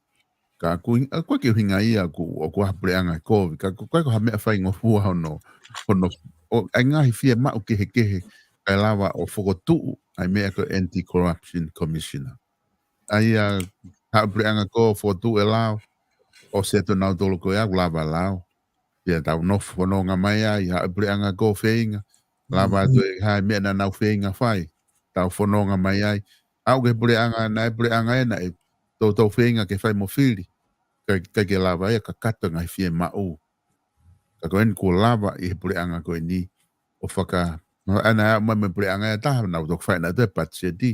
Ka ʻoku, ʻa, ʻoku ʻikai ke ʻuhinga ia ʻoku, ʻoku ʻi ai ha puleʻanga ʻe kovi. Ka ʻoku, ʻoku ʻikai ko ha meʻa faingofua hono, hono, ʻo, ʻa e ngaahi fiemaʻu kehekehe, kae lava ʻo fokotuʻu, ʻa e meʻa ko e Anti-Corruption Commissioner. ʻA ia, haʻu e puleʻanga ko ē ʻo fokotuʻu e lao, ʻosi atu nautolu ko ia ʻoku lava e lao. Pea tau nofo fononga mai ai, haʻu e puleʻanga ko ē ʻo feinga, lava atu e hā e meʻa naʻa nau feinga fai, tau fononga mai ai. Aʻu ki he puleʻanga, naʻe puleʻanga ē naʻe toutou feinga ke fai mo fili. ʻIkai, ʻikai ke lava ia kakato e ngaahi fiemaʻu. Ka ko eni kuo lava ʻi he puleʻanga ko eni ʻo faka-, ʻa ia naʻe aʻu mai mei he puleʻanga ʻe taha, naʻa nau toki fai nautolu e patiseti,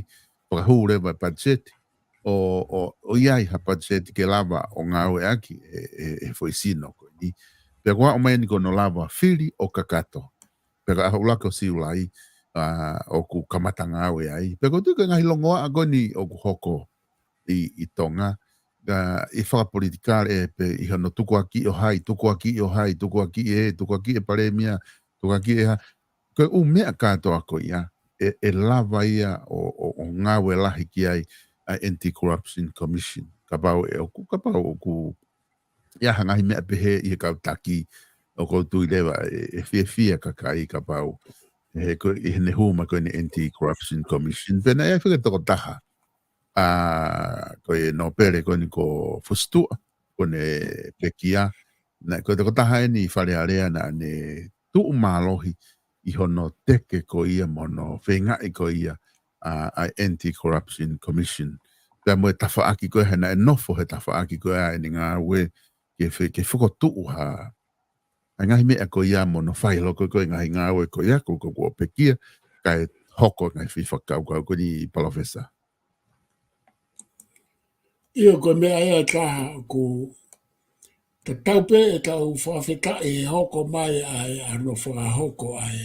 fakahū leva e patiseti, ʻo, ʻo, ʻo ʻi ai ha patiseti ke lava ʻo ngāueʻaki ʻe, ʻe, ʻe he foʻi sino ko eni. Pea kuo aʻu mai eni ko hono lava fili ʻo kakato. Pea ko e ʻaho ʻuluaki ʻo Siulai, ʻa, ʻoku kamata ngāue ai. Pea ʻoku ou tui ko e ngaahi longoaʻa ko eni ʻoku hoko ʻi, ʻi Tonga, ʻa, ʻi he fakapolitikale ē pe ʻi hono tukuakiʻi ʻo hai, tukuakiʻi ʻo hai, tukuakiʻi ē, tukuakiʻi e Palēmia, tukuakiʻi e hā. Ko e ʻū meʻa kātoa ko ia, ʻe, ʻe lava ia ʻo, ʻo, ʻo ngāue lahi ki ai ʻa e Anti-Corruption Commission. Kapau ʻe ʻoku, kapau ʻoku ʻi ai ha ngaahi meʻa pehē ʻi he kau taki, ʻoku ou tui leva ʻe, ʻe fiefia e kakai kapau, he ko, ʻi heʻene hū mai ko eni e Anti-Corruption Commission. Pea naʻe ʻi ai foki e tokotaha, ʻa, ko e nōpele ko eni ko Fusituʻa, kuo ne pekia. Naʻe, ko e tokotaha eni ʻi Fale Alea naʻa ne tuʻu mālohi ʻi hono teke ko ia mo hono feingaʻi ko ia ʻa, ʻa e Anti-Corruption Commission. Pea mo e tafaʻaki ko ē, he naʻe nofo he tafaʻaki ko ē ʻa ʻene ngāue ke fe-, ke fokotuʻu ha, ʻa e ngaahi meʻa ko ia mo hono fai holo ko ē e ngaahi ngāue ko ia, ko, ko, kuo pekia, kae hoko e ngaahi foʻi fakakaukau ko eni, Palōfesa. ʻIo, ko e meʻa ia ʻe taha ʻoku tatau pē ʻetau fakafetaʻi he hoko mai ʻa e, ʻa hono fakahoko ʻa e,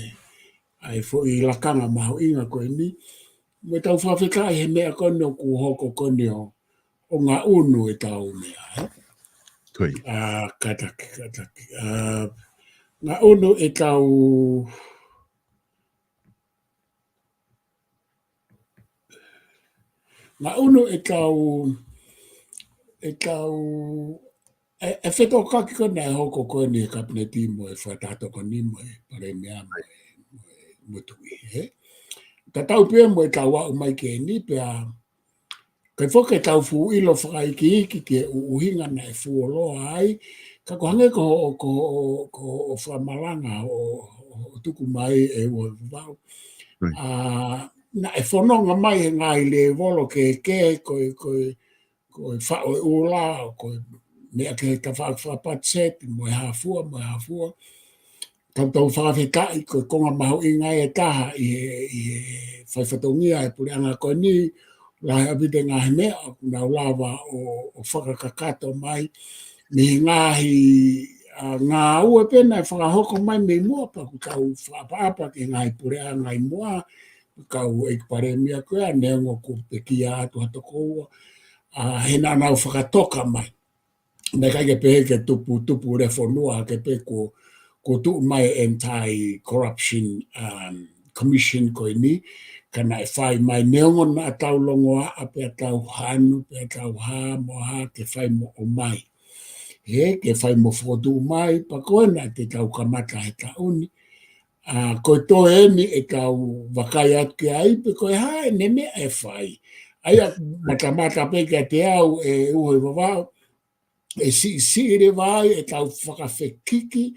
ʻa e foʻi lakanga mahuʻinga ko eni. Mo ʻetau fakafetaʻi he meʻa ko eni ʻoku hoko ko eni ʻo, ʻo ngaʻunu ʻetau meʻa, ē? Ko ia. ʻA, kātaki, kātaki. ʻA, ngaʻunu ʻetau Ngaʻunu ʻetau, ʻetau, ʻe, ʻe fetokaki ko ē naʻe hoko ko eni he Kapineti mo e Fakataha Tokoni mo e Palēmia mo e, mo e, mo e Tuʻi, ē? Tatau pē mo ʻetau aʻu mai ki heni pea, ʻikai foki ke tau fuʻu ʻilo fakaikiiki ki he ʻu-, ʻuhinga naʻe fuoloa ai, ka ko e hangē ko hoʻo, ko hoʻo, ko hoʻo fakamalanga ʻo, ʻo, ʻo tuku mai ʻe ua vau. Right. ʻA, naʻe fononga mai he ngaahi lēvolo kehekehe, ko e, ko e, ko e faʻo e ʻula, ko e meʻa ki he tafaʻaki fakapatiseti, mo e hā fua, mo e hā fua. tau tau fakafetaʻi ko e konga mahuʻinga ʻe taha ʻi he, ʻi he fai fatongia ʻe he puleʻanga ko eni, lahi ʻaupito e ngaahi meʻa ʻoku nau lava ʻo, ʻo fakakakato mai, mei he ngaahi, ʻa, ngāue pē naʻe fakahoko mai mei muʻa pea ʻoku tau fakaʻapaʻapa ki he ngaahi puleʻanga ʻi muʻa, kau ʻEiki Palēmia ko ia, neongo kuo pekia atu ha toko ua, ʻa, he naʻa nau fakatoka mai. Naʻe ʻikai ke pehē ke tupu, tupu le fonua ke pē ko, ko tuʻu mai Anti-Corruption, um, Commission ko eni, ka naʻe fai mai neongo naʻa tau longoaʻa pea tau hanu, pea tau hā, mo hā, ke fai mo ʻomai. He, ke fai mo fokotuʻu mai, pea ko ena te tau kamata he taʻu ni. ʻA, ko e toe eni ʻe tau vakai atu ki ai, pe ko e hā ʻene meʻa ʻe fai. ʻA ia, matamata pē kiate au ʻe Uho ʻi Vavao, ʻe siʻisiʻi leva ai ʻetau fakafekiki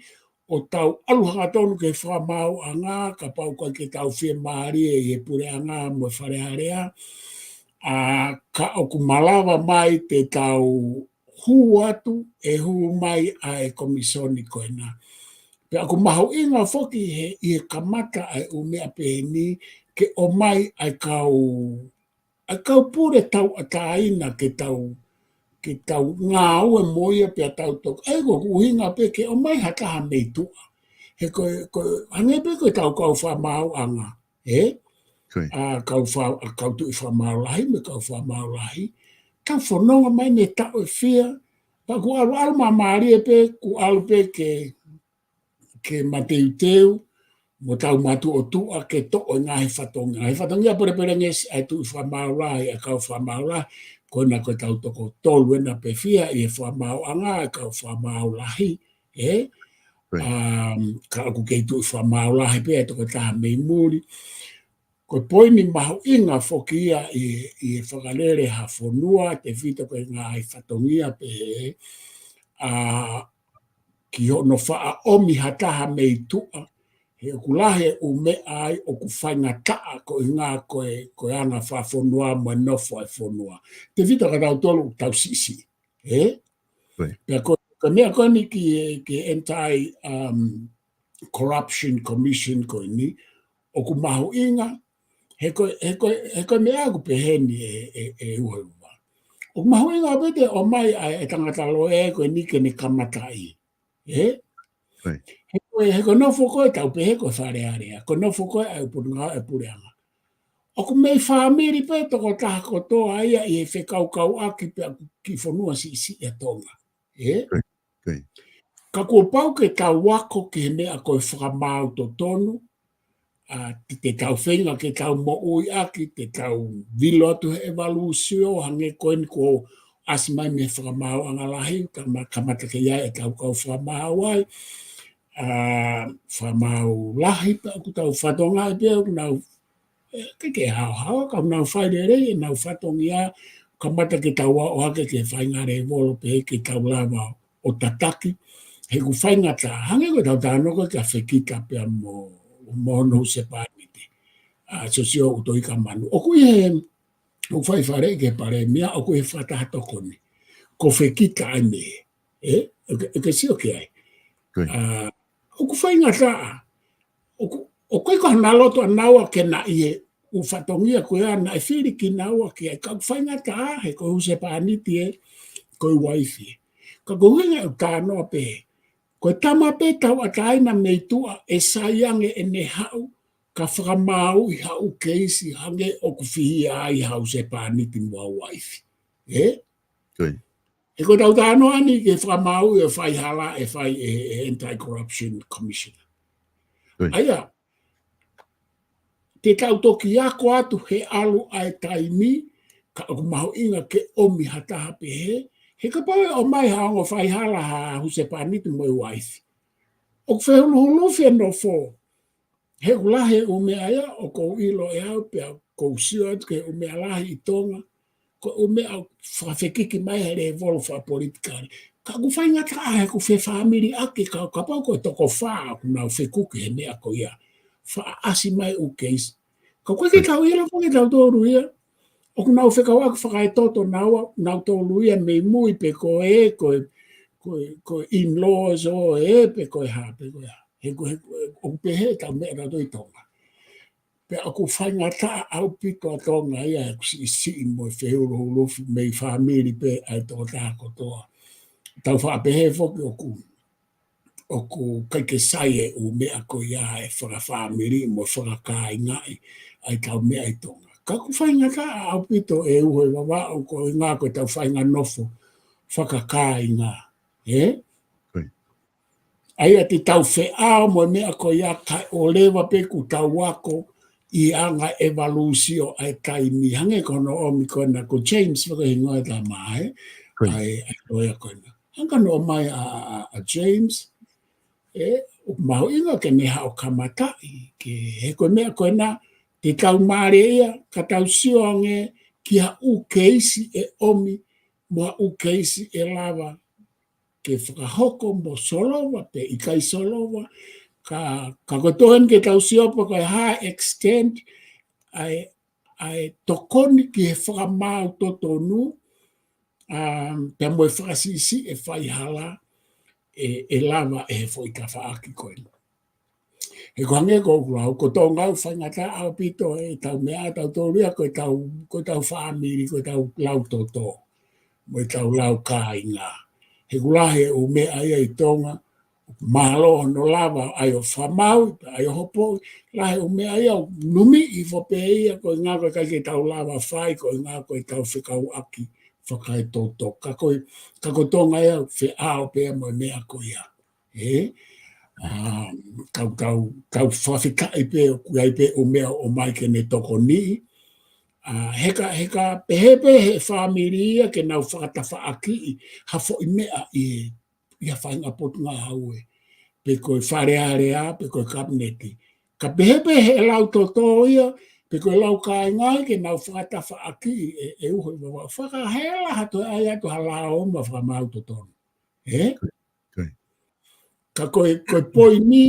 ʻo tau ʻalu hangatonu ki he fakamaauʻanga, kapau ʻoku ʻikai ke tau fiemālie ʻi he puleʻanga mo e Fale Alea. ʻA, ka ʻoku malava mai te tau hū atu, ʻe hū mai ʻa e komisoni ko ena. Pea ʻoku mahuʻinga foki he, ʻi he kamata ʻa e ʻū meʻa pehē ni, ke ʻomai ʻa e kau ʻa e kau pule tauʻatāina ke tau, ke tau ngāue mo ia pea tau toka. ʻA ia ko ʻeku ʻuhinga pē ke ʻomai ha taha mei tuʻa. He ko e, ko e, hangē pē ko e tau kau fakamaauʻanga, ē? Ko ia. ʻA, kau fa-, ʻa, kau tuʻi fakamaau lahi, mo e kau fakamaau lahi. Tau fononga mai mei he taʻu ʻe fiha, pea ʻoku ʻalu, ʻalu māmālie pē, ʻoku ʻalu pē ke ke mateuteu, mo tau matuʻotuʻa ke toʻo e ngaahi fatongia. Ngaahi fatongia pelepelengesi ʻa e tuʻi fakamaau lahi, ʻa e kau fakamaau lahi, ko ena ko e tau toko tolu ena pe fiha ʻi he fakamaauʻanga ʻa e kau fakamaau lahi, ē? Right. Um, ka ʻoku kei tuʻi fakamaau lahi pē ʻa e toko taha mei muli. Ko e poini mahuʻinga foki ia ʻi, ʻi he fakalele ha fonua, tefito ko e ngaahi fatongia pehē, ʻa, ki hono faʻa ʻomi ha taha mei tuʻa, he ʻoku lahi e ʻū meʻa ai ʻoku faingataʻa ko e ʻuhinga ko e, ko e anga fakafonua mo e nofo ʻa e fonua. Tefito kia tautolu ʻoku tau siʻisiʻi, ē? Right. Pea ko, ko e meʻa ko eni ki he, ki he anti, um, Corruption Commission ko eni, ʻoku mahuʻinga, he ko, he ko, he ko e meʻa ʻoku pehē ni ʻe, ʻe, ʻe Uho ʻi Vavao. ʻOku mahuʻinga pē te ʻomai ʻa e tangata loea ko eni ke ne kamataʻi. Ē? Right. He ko e, he ko e nofo ko ē tau pehē ko e Fale Alea, ko e nofo ko ē ʻa e ʻū potungāue ʻa e puleʻanga. ʻOku mei fāmili pē tokotaha kotoa ia ʻi he fekaukauʻaki pea ki he fonua siʻisiʻi ʻa Tonga. Ē? Right. Right. Ka kuo pau ke tau ako ki he meʻa ko e fakamaau totonu, ʻa, te, te tau feinga ke tau moʻui ʻaki, te tau vilo atu he ʻevalūsio, hangē ko eni kuo ʻasi mai mei he fakamaauʻanga lahi, kama-, kamata ke ʻi ai ʻetau kau fakamaau ai, ʻa, fakamaau lahi, pea ʻoku tau fatongia pē, ʻoku nau, ē, ke ke haohaoa, ka ʻoku nau fai lelei ʻenau fatongia, kamata ke tau aʻu hake ki he faʻahinga lēvolo pē ke tau lava ʻo tataki, he ʻoku faingataʻa, hangē ko ʻetau talanoa ko ē kia Fekita pea mo, mo hono husepāniti, ʻa, Siosiua ʻUtoikamanu. ʻOku ʻi he, ʻoku fai faleʻi ki he palēmia, ʻoku ʻi he fakataha tokoni. Ko Fekita ʻa ē, ē? ʻOku ke, ʻoku ke sio ki ai. Ko ia. ʻA, ʻoku faingataʻa, ʻoku, ʻoku ʻikai ko hano loto ʻanaua ke na ʻi he ʻū fatongia ko ia naʻe fili kinaua ki ai, ka ʻoku faingataʻa he ko e husepāniti ē, ko e uaifi ē. Ka ko e ʻuhinga ʻeku talanoa pē, ko e tama pē tauʻatāina mei tuʻa ʻe sai ange ʻene haʻu, ka fakamaauʻi ha ʻū keisi hangē ʻoku fihia ai ha husepāniti mo ha uaifi. Ē? Ko ia. He ko ʻetau talanoa ni ki he fakamaau ʻe fai hala ʻe fai ʻe, ʻe Anti-Corruption Commission. Ko ia. ʻA ia, te tau toki ako atu he ʻalu ʻa e taimi, ka ʻoku mahuʻinga ke ʻomi ha taha pehē, he kapau ʻe ʻomai ha ongo faihala ha husepāniti mo e uaifi. ʻOku fehuluhulu fie nofo, he ʻoku lahi e ʻū meʻa ia, ʻoku ou ʻilo ʻe au pea ʻoku ou sio atu ki he ʻū meʻa lahi ʻi Tonga, ko e ʻū meʻa fakafekiki mai he lēvolo fakapolitikale. Ka ʻoku faingataʻa he ʻoku fefāmiliʻaki, ka, kapau ko e toko fā ʻoku nau fekuki he meʻa ko ia. Faʻa ʻasi mai ʻū keisi. Ka ʻoku ʻikai ke tau ʻilo foki ʻe tautolu ia. ʻOku nau fekauʻaki fakaetoto naua, nautolu ia mei mui pe ko e, ko e, ko e, ko e in-laws ʻo ē pe ko e hā, pe ko e hā. He ko, he ko, ʻoku pehē ʻetau meʻa ʻatautolu ʻi Tonga. Pea ʻoku faingataʻa ʻaupito ʻa Tonga ia ʻi heʻeku siʻisiʻi mo e feuluulufi mei fāmili pē ʻa e tokotaha kotoa. Tau faʻa pehē foki ʻoku, ʻoku ʻikai ke sai e ʻū meʻa ko ia ʻa e fakafāmili mo e fakakāingaʻi ʻa ʻetau meʻa ʻi Tonga. Ka ʻoku faingataʻa ʻaupito e uho ʻi Vavaʻu koeʻuhinga ko ʻetau faʻahinga nofo fakakāinga. Ē? ʻA ia te tau feʻao mo e meʻa ko ia kae ʻoua leva pē kuo tau ako ʻi he anga ʻevalūsio ʻa e taimi. Hangē ko hono ʻomi ko ena ko James, fakahingoa e tama ē. ʻA e, ʻa e loea ko ena. Hangē ko hono ʻomai ʻa, ʻa, ʻa, ʻa James, ē, ʻoku mahuʻinga ke ne haʻu ʻo kamataʻi, ke he ko e meʻa ko ena, te tau mālieʻia, ka tau sio ange ki ha ʻū keisi ʻe ʻomi, mo ha ʻū keisi ʻe lava ke fakahoko mo solova pe ʻikai solova, ka, ka ko e tohen ke tau sio pe ko e hā e extent ʻa e, ʻa e tokoni ki he fakamaau totonu, um, pea mo e fakasiʻisiʻi e faihala ʻe, ʻe lava ʻe he foʻi tafaʻaki ko ena. He ko e hangē ko ʻeku lau, ko Tonga ʻoku faingataʻa ʻaupito ʻetau meʻa ʻatautolu ia ko ʻetau, ko ʻetau fāmili, ko ʻetau lau toto, mo ʻetau lau kāinga. He ʻoku lahi e ʻū meʻa ia ʻi Tonga, mālō hono lava ai ʻo fakamaau, ai ʻo hopoʻi, lahi e ʻū meʻa ia ʻoku numiʻi hifo pē ia koeʻuhinga ko e ʻikai ke tau lava fai, koeʻuhinga ko ʻetau fekauʻaki fakaetoto. Ka ko e, ka ko Tonga ia ʻoku feʻao pē ia mo e meʻa ko ia. Ē? ʻA, tau, tau, tau fakafetaʻi pē, ʻoku ʻi ai pē ʻū meʻa ʻoku ʻomai ke ne tokoniʻi. ʻA, he ka, he ka pehē pē he fāmili ia ke nau fakatafaʻakiʻi ha foʻi meʻa ʻi, ʻi ha faʻahinga potungāue. Pe ko e Fale Alea, pe ko e Kapineti. Ka pehē pē he lau toto ia, pe ko e lau kāinga ia ke nau fakatafaʻakiʻi e, e uho ʻi Vavaʻu. Fakahela ha toe ʻai atu ha lao mo e fakamaau totonu. Ē? Ka ko e, ko e poini,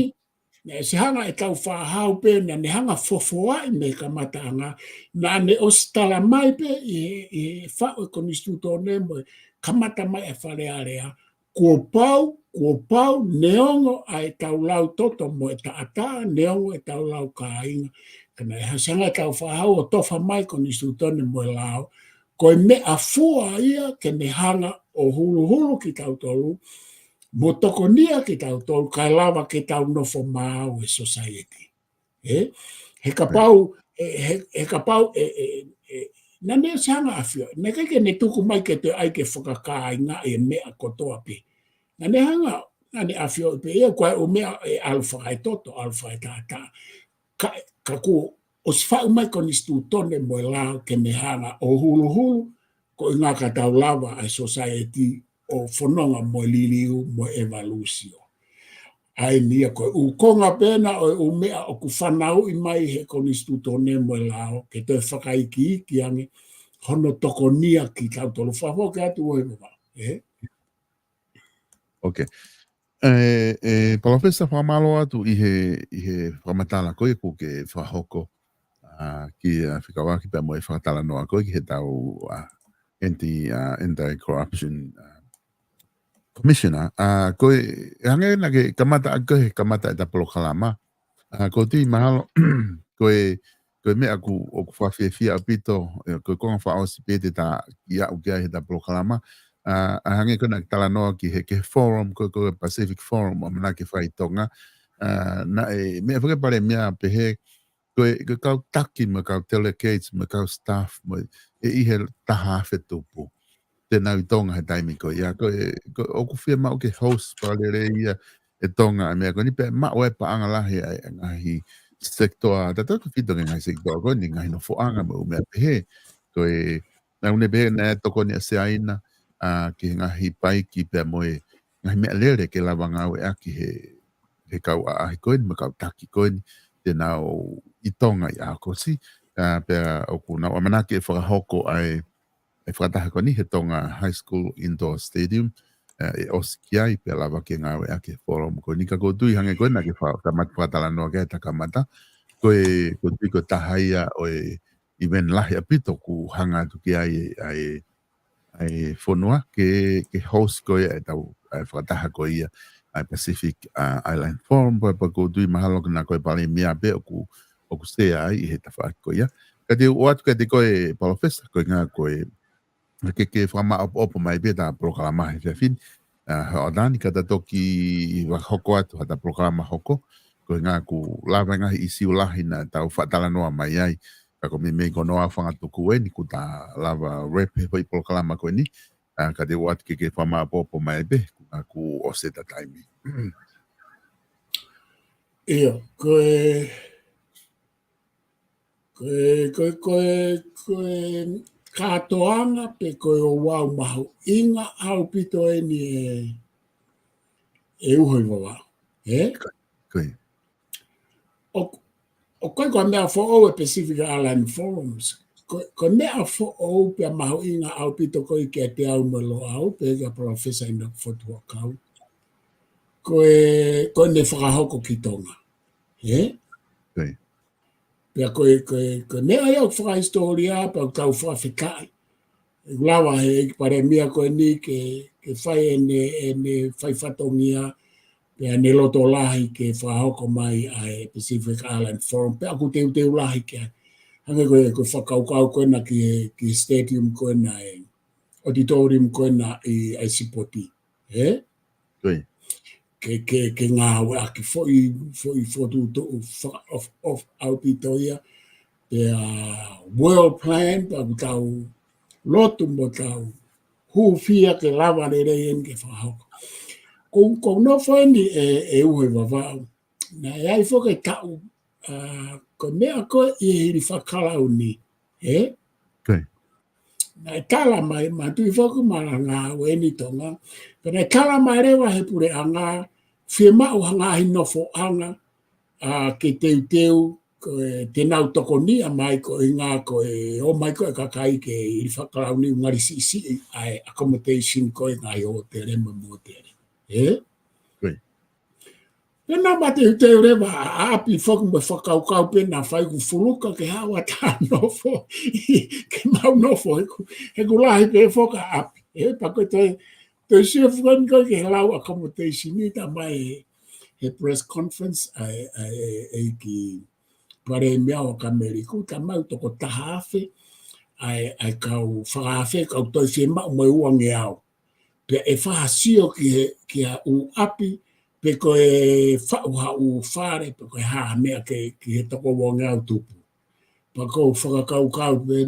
naʻe ʻosi hanga ʻe Tāufaʻāhau pē, naʻa ne hanga ʻo fofoaʻi mei he kamataʻanga, naʻa ne ʻosi tala mai pē ʻi he, ʻi he faʻu e konisitūtone mo e kamata mai e Fale Alea, kuo pau, kuo pau, neongo ʻa ʻetau lau toto mo e taʻataʻa, neongo ʻetau lau kāinga, ka naʻe ʻosi hanga ʻe Tāufaʻāhau ʻo tofa mai konisitūtone mo e lao, ko e meʻafua ia ke ne hanga ʻo huluhulu kitautolu, mo tokonia kitautolu, kae lava ke tau nofo maau e society. Ē? He kapau, ē, he, he kapau, ē, ē, ē, naʻa ne ʻosi hanga ʻafio, naʻe ʻikai ke ne tuku mai ke toe ʻai ke fakakāingaʻi e meʻa kotoa pē. Naʻa ne hanga, naʻa ne ʻafioʻi pē ia, ko e ʻū meʻa ʻe ʻalu fakaetoto, ʻalu fakaetaʻataʻa. Ka, ka kuo ʻosi faʻu mai konisitūtone mo e lao ke ne hanga ʻo huluhulu, koeʻuhinga ka tau lava ʻa e society ʻo fononga mo e liliu mo e ʻevalūsio. ʻA eni ia ko e ʻū konga pē ena ʻo e ʻū meʻa ʻoku fanauʻi mai he konisitūtone mo e lao, ke toe fakaikiiki ange hono tokonia kitautolu. Fakafoki atu ʻe Vavaʻu, ē? Ok. ʻE, ʻe, Palōfesa, fakamālō atu ʻi he, ʻi he fakamatala ko ia kuo ke fakahoko, ʻa, ki, ʻa, fekauʻaki pea mo e fakatalanoa ko ia ki heʻetau, ʻa, anti, ʻa, anti-corruption, ʻa, commissioner. ʻA, ko e, ʻe hangē naʻa ke kamata ʻaki ko e kamata ʻeta polokalama. ʻA, ko e tui mahalo, ko e, ko e meʻa ʻoku, ʻoku fakafiefia ʻaupito, ʻe, ko e konga fakaʻosi pē te ta kiʻi aʻu ki ai heʻeta polokalama. ʻA, ʻa hangē ko ena ke talanoa ki he, ki he forum, ko, ko e Pacific Forum, ʻoku ʻamanaki ke fai ʻi Tonga. ʻA, naʻe, meʻa fakapalemia pehē, ko e, ko e kau taki mo e kau delegates mo e kau staff mo e, ʻe ʻi he taha afe tupu te nau ʻi Tonga he taimi ko ia. Ko e, ko e, ʻoku fiemaʻu ke host fakalelei ia ʻe Tonga ʻa e meʻa ko eni pea maʻu ai e paʻanga lahi ʻa e ngaahi sekitoa, tautautefito ki he ngaahi sekitoa ko eni, ngaahi nofoʻanga mo e ʻū meʻa pehē. Ko e, naʻa ne pehē naʻe tokoni ʻa Siaina, ʻa, ki he ngaahi paiki pea mo e ngaahi meʻalele ke lava ngāueʻaki he, he kau ʻaʻahi ko eni, mo e kau taki ko eni, te nau ʻi Tonga ʻi ʻAokosi, ʻa, pea ʻoku nau ʻamanaki ʻe fakahoko ʻa e, e fakataha ko eni he Tonga High School Indoor Stadium, ʻa, ʻe ʻosi ki ai, pea lava ke ngāueʻaki he forum ko eni. Ka ʻoku ou tui hangē ko ena naʻa ke fa-, kamata fakatalanoa ki ai heʻeta kamata, ko e, ʻoku ou tui ko e taha ia ʻo e event lahi ʻaupito ʻoku hanga atu ki ai ʻa e, ʻa e fonua ke, ke host ko ia ʻetau, ʻa e fakataha ko ia. ʻa e Pacific, ʻa, Island Forum, pea, pea ʻoku ou tui mahalo ko ena ko e Palēmia pē ʻoku, ʻoku sea ai ʻi he tafaʻaki ko ia. Ka te u ʻoatu kiate koe Palōfesa, ko e ʻuhinga ko e, ke, ke fakamaʻopoʻopo mai pē ʻeta polokalama he efiafi ni, ʻa, he ʻaho ni ka ta toki fakahoko atu hata polokalama hoko, ko e ʻuhinga ʻoku lava e ngaahi ʻīsiu lahi naʻa tau faʻa talanoa mai ai, ka ko e meimei ko hono aofangatuku eni kuo ta lava wrap he foʻi polokalama ko eni, ʻa, ka te u ʻoatu ke, ke fakamaʻopoʻopo mai pē, ʻoku ʻosi ʻeta taimi. ʻIo, ko e, ko e, ko e, ko e, ko e kātoanga pe ko e ouau mahuʻinga ʻaupito eni ē, ē Uhoivavaʻu, ē? Ko ia. ʻO, ʻoku ʻikai ko ha meʻa foʻou e Pacific Island Forums. Ko, ko e meʻa foʻou pea mahuʻinga ʻaupito ko ē kiate au mo Loʻau, pehē kia Professor ʻInoke Fotu Huʻakau. Ko e, ko ʻene fakahoko ki Tonga. Ē? Ko ia. Pea ko e, ko e, ko e meʻa ia ʻoku fakahisitōlia, pea ʻoku tau fakafetaʻi. ʻOku lava he ʻEiki Palēmia ko eni ke, ke fai ʻene, ʻene fai fatongia, pea ʻene loto lahi ke fakahoko mai ʻa e Pacific Island Forum, pea ʻoku teuteu lahi ke, hangē ko e, ko e fakakaukau ko ena ki he, ki he stadium ko ena ē, auditorium ko ena ʻi, ʻa e sipoti. Ē? Ko ia. Ke, ke, ke ngāueʻaki foʻi, foʻi fokotuʻutuʻu faka-, of, of, ʻaupito ia. Pea well plan, pea ʻoku tau lotu mo tau hūfia ke lava lelei eni ke fakahoko. Ko, ko e nofo eni ē, ē Uhoivavaʻu. Naʻe ʻi ai foki e taʻu, ʻa, ko e meʻa ko ē ʻi he hilifaki kalauni, ē? Ko ia. Naʻe tala mai, ma tui foki ma la ngāue eni Tonga. Pea naʻe tala mai leva he puleʻanga, fiemaʻu ha ngaahi nofoʻanga, ʻa, ke teuteu, ko e te nau tokoniʻa mai ko e ʻuhinga ko e ō mai ko ē kakai ki he hilifaki kalauni ʻo ngali siʻisiʻi ʻa e accommodation ko e ngaahi hōtele mo e mōtele. Ē? Ko ia. Pea naʻa ma teuteu leva ʻa ʻapi foki mo e fakakaukau pē naʻa fai ʻoku fuluka ke haʻu ʻa e nofo, ke mau nofo, he ʻoku, he ʻoku lahi pē foki ʻa ʻapi. Ē, pea ko e toe, toe sio foki eni ko ē ki he lau accommodation ʻi he taimi ʻa e, he press conference ʻa e, ʻa e, ʻa e ʻEiki Palēmia ʻo Kameliku, taimi ʻoku toko taha afe ʻa e, ʻa e kau fakaafe, kau toe fiemaʻu mo e uangeau. Pea ʻe faʻa sio ki he, ki ha ʻū ʻapi, pe ko e faʻu ha ʻū fale, pe ko e hā ha meʻa ke, ki he toko uangeau tupu. Pea ʻoku ou fakakaukau pē,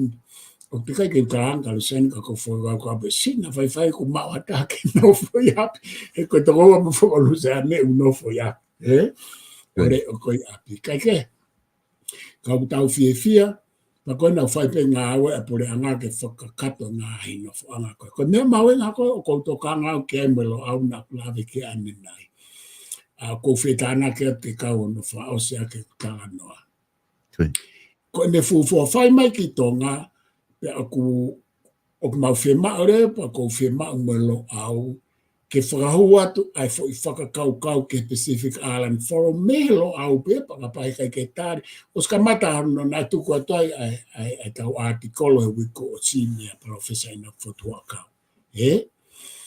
ʻoku ʻikai ke u talaange ka Luseane, ka ʻoku ou fakakaukau pē, sina faifai ʻoku maʻu ha taha ke nofo ʻi ʻapi, he ko e toko ua mo foʻi Luseane ʻoku nofo ʻi ʻapi, ē? Ko ia. ʻOku leʻo ko ē ʻi ʻapi. Kae kehe, ka ʻoku tau fiefia, pea ko ena ʻoku fai pē ngāue ʻa e puleʻanga ke fakakakato e ngaahi nofoʻanga ko ē. Ko e meʻa mahuʻinga ko ē ʻoku ou tokanga au ki ai mo Loʻau naʻa ku lave ki ai ʻanenai. ʻA, ʻoku ou fie tānaki atu ke kau hono fakaʻosi ʻaki ʻeku talanoa. Ko ia. Ko ʻene fuofua fai mai ki Tonga, pea ʻoku, ʻoku mau fiemaʻu leva, pea ʻoku ou fiemaʻu mo Loʻau, ke fakahū atu ʻa e foʻi fakakaukau ki he Pacific Island Forum, mei he Loʻau pē, pea kapau ʻe ʻikai ke tali. ʻOsi kamata hono naʻe tuku atu ai ʻa e, ʻa e, ʻa e tau ʻātikolo he uike kuo ʻosi meia Professor ʻInoke Fotu Huʻakau. Ē?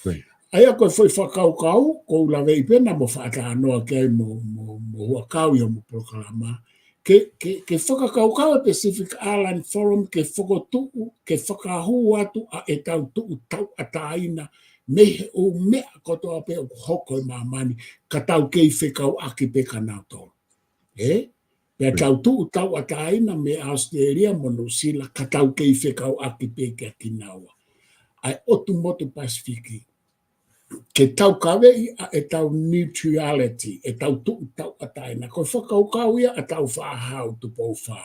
Ko ia. ʻA ia ko e foʻi fakakaukau, ʻoku ou laveʻi pē ena mo fakatalanoa ki ai mo, mo, mo Huʻakau ʻi homo polokalama, ke, ke, ke fakakaukau e Pacific Island Forum ke fokotuʻu, ke fakahū atu ʻa ʻetau tuʻu tauʻatāina mei he ʻū meʻa kotoa pē ʻoku hoko ʻi māmani, ka tau kei fekauʻaki pē kia nautolu. Ē? Pea tau tuʻu tauʻatāina mei ʻAositelēlia mo Nuʻusila, ka tau kei fekauʻaki pē kia kinaua. ʻA e ʻotu motu Pasifiki, ke tau kaveʻi ʻa ʻetau neutrality, ʻetau tuʻu tauʻatāina. Ko e fakakaukau ia ʻa Tāufaʻāhau Tupou Fā.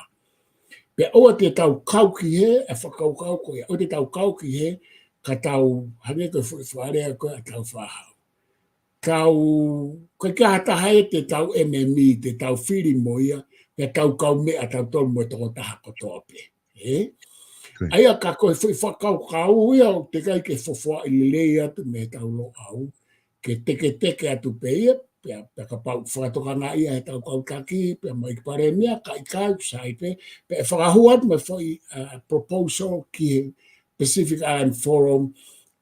Pea ʻoua te tau kau ki hē, ʻa e fakakaukau ko ia, ʻoua te tau kau ki hē, ka tau hangē ko e foʻi fakalea ko ē ʻa Tāufaʻāhau. Tau, ʻikai ke ʻi ai ha taha ē te tau enemy, te tau fili mo ia, pea tau kaumeʻa tautolu mo e tokotaha kotoa pē. Ē? Ko ia. ʻA ia ka ko e foʻi fakakaukau ia ʻoku teʻeki ai ke fofoaʻi lelei atu mei heʻetau Loʻau, ke teketeke atu pē ia, pea, pea kapau ʻoku fakatokangaʻi ia heʻetau kau taki, pea mo e ʻEiki Palēmia, ka ʻikai ʻoku sai pē, pea ʻe fakahū atu mo e foʻi, uh, proposal ki he Pacific Island Forum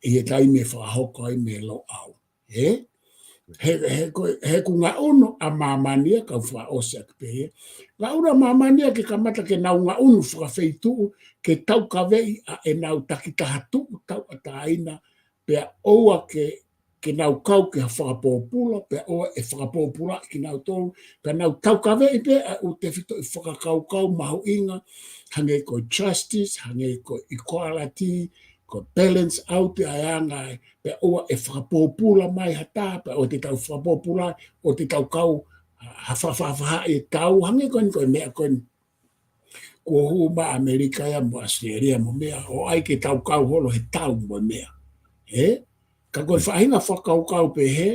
ʻi he taimi ʻe fakahoko ai mei Loʻau. Ē? He, he ko, he ʻoku ngaʻunu ʻa māmani ia, kau fakaʻosi ʻaki pē ia. Ngaʻunu ʻa māmani ia ke kamata ke nau ngaʻunu fakafeituʻu, ke taukaveʻi ʻa ʻenau takitaha tuʻu tauʻatāina, pea ʻoua ke, ke nau kau ki ha fakapōpula, pea ʻoua ʻe fakapōpulaʻi kinautolu, pea nau taukaveʻi pē ʻa e ʻū tefitoʻi fakakaukau mahuʻinga, hangē ko e justice, hangē ko e equality, ko e balance out ʻa e anga ē, pea ʻoua ʻe fakapōpula mai ha taha, pea ʻoua te tau fakapōpula, ʻoua te tau kau ha, ha faʻafaʻafaʻahi ʻe tau, hangē ko eni ko e meʻa ko eni. Kuo hū mai ʻAmelika ia mo ʻAositelēlia mo meʻa, ʻoku ʻai ke tau kau holo he tau mo e meʻa. Ē? Ka ko e faʻahinga fakakaukau pehē,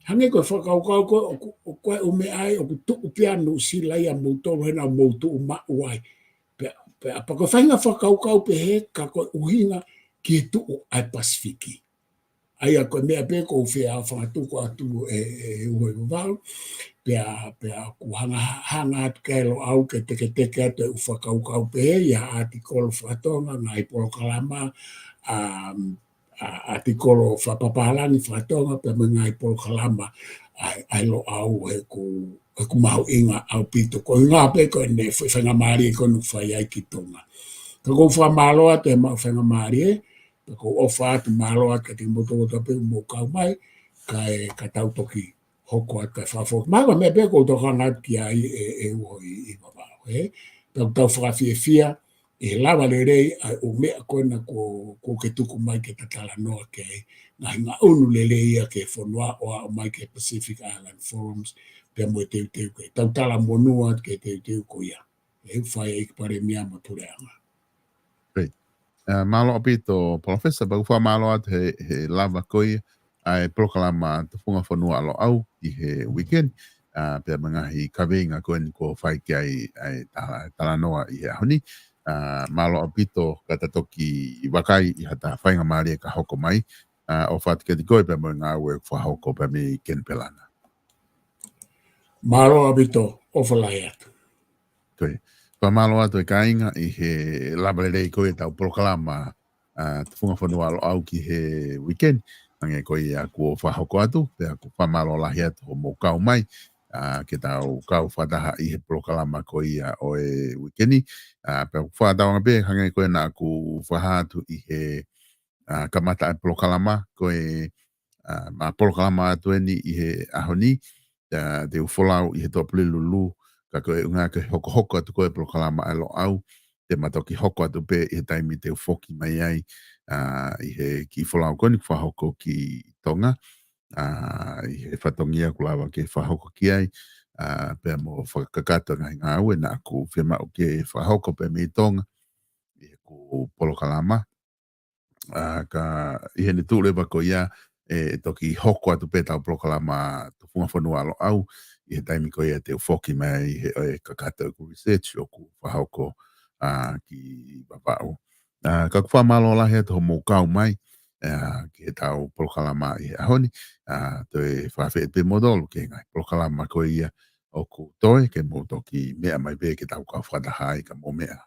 hangē ko e fakakaukau ko ē, ʻoku, ʻoku ʻi ai e ʻū meʻa ai, ʻoku tuʻu pē ʻa Nuʻusila ia mo tolu he naʻa mou tuʻu maʻu ai. Pea, pea, pea ko e faʻahinga fakakaukau pehē, ka ko e ʻuhinga ki he tuʻu ʻa e Pasifiki. ʻA ia ko e meʻa pē ʻoku ou fie fakatuku atu ʻe, ʻe, ʻe Uho ʻi Vavaʻu, pea, pea ʻoku hanga, hanga atu ki ai Loʻau ke teketeke atu e ʻū fakakaukau pehē, ʻi ha ʻatikolo fakatonga, ngaahi polokalama, um, ʻa, ʻatikolo fakapapālangi fakatonga, pea mo e ngaahi polokalama ʻa, ʻa Loʻau he ʻoku, he ʻoku mahuʻinga ʻaupito. Ko e ʻuhinga pē ko ʻene fai-, faingamālie ko eni ʻoku fai ai ki Tonga. Ka ʻoku ou fakamālō atu he maʻu faingamālie, pea ʻoku ou ʻofa atu, mālō atu kiate kimoutolu kotoa pē ʻoku mou kau mai, kae, ka tau toki hoko atu kae fakafoki. Mahalo ko e meʻa pē ʻoku ou tokanga atu ki ai ʻe, ʻe Uho ʻi, ʻi Vavaʻu, ē? Pea ʻoku tau fakafiefia, ʻe lava lelei ʻa e ʻū meʻa ko ena kuo, kuo ke tuku mai ke ta talanoa ki ai, ngaahi ngaʻunu lelei ia ki he fonua ʻo aʻu mai ki he Pacific Island Forums, pea mo e teuteu ki ai. Tau talamonū atu ki he teuteu ko ia. ʻE fai ʻEiki Palēmia mo Puleʻanga. Great. Uh, mālō ʻaupito, Palōfesa, pea ʻoku ou fakamālō atu he, he lava ko ia ʻa e polokalama Tufunga Fonua ʻa Loʻau ʻi he weekend, uh, pea mo e ngaahi kaveinga ko eni kuo fai ki ai ʻa e ta-, talanoa ʻi he ʻaho ni. Uh, mālō ʻaupito ka ta toki vakai ʻi ha taha faingamālie ka hoko mai, uh, ʻofa atu kiate koe pea mo e ngāue ʻoku fakahoko pea mei Kenipela na. Mālō ʻaupito, ʻofa lahi atu. Ko ia. Fakamālō atu e kāinga ʻi he lava lelei ko ia ʻetau polokalama, uh, Tufunga Fonua ʻa Loʻau ki he weekend. Hangē ko ia kuo fakahoko atu, pea ʻoku fakamālō lahi atu hoʻomou kau mai, uh, ke tau kau fakataha ʻi he polokalama ko ia ʻo e weekend ni. Uh, pea ʻoku fakatauange pē, hangē ko ia naʻa ku fakahā atu ʻi he, uh, kamata ʻa e polokalama, ko e, uh, ma polokalama atu eni ʻi he ʻaho ni, uh, te u folau ʻi he Tuʻapulelulu, ka ko e ʻuhinga ke hokohoko atu ko e polokalama ʻa Loʻau, te ma toki hoko atu pē ʻi he taimi te u foki mai ai, uh, ʻi he kiʻi folau ko eni ʻoku fakahoko ki Tonga, uh, ʻi he fatongia ʻoku lava ke fakahoko ki ai, uh, pea mo fakakakato e ngaahi ngāue naʻa ku fiemaʻu ke fakahoko pē mei Tonga, ʻi heʻeku polokalama. Uh, ka ʻi heʻene tuʻu leva ko ia, ʻe toki hoko atu pē ʻetau polokalama Tufunga Fonua ʻa Loʻau, ʻi he taimi ko ia te u foki mai ʻi he, ʻo e kakato ʻeku research ʻoku fakahoko, uh, ki Vavaʻu. Uh, ka ʻoku fakamālō lahi atu hoʻomou kau mai, uh, ki heʻetau polokalama ʻi he ʻaho ni, uh, toe fakaafeʻi pē kimoutolu ki he ngaahi polokalama ko ia ʻoku toe, ke mou toki meʻa mai pē ke tau kau fakataha ai ka mou meʻa.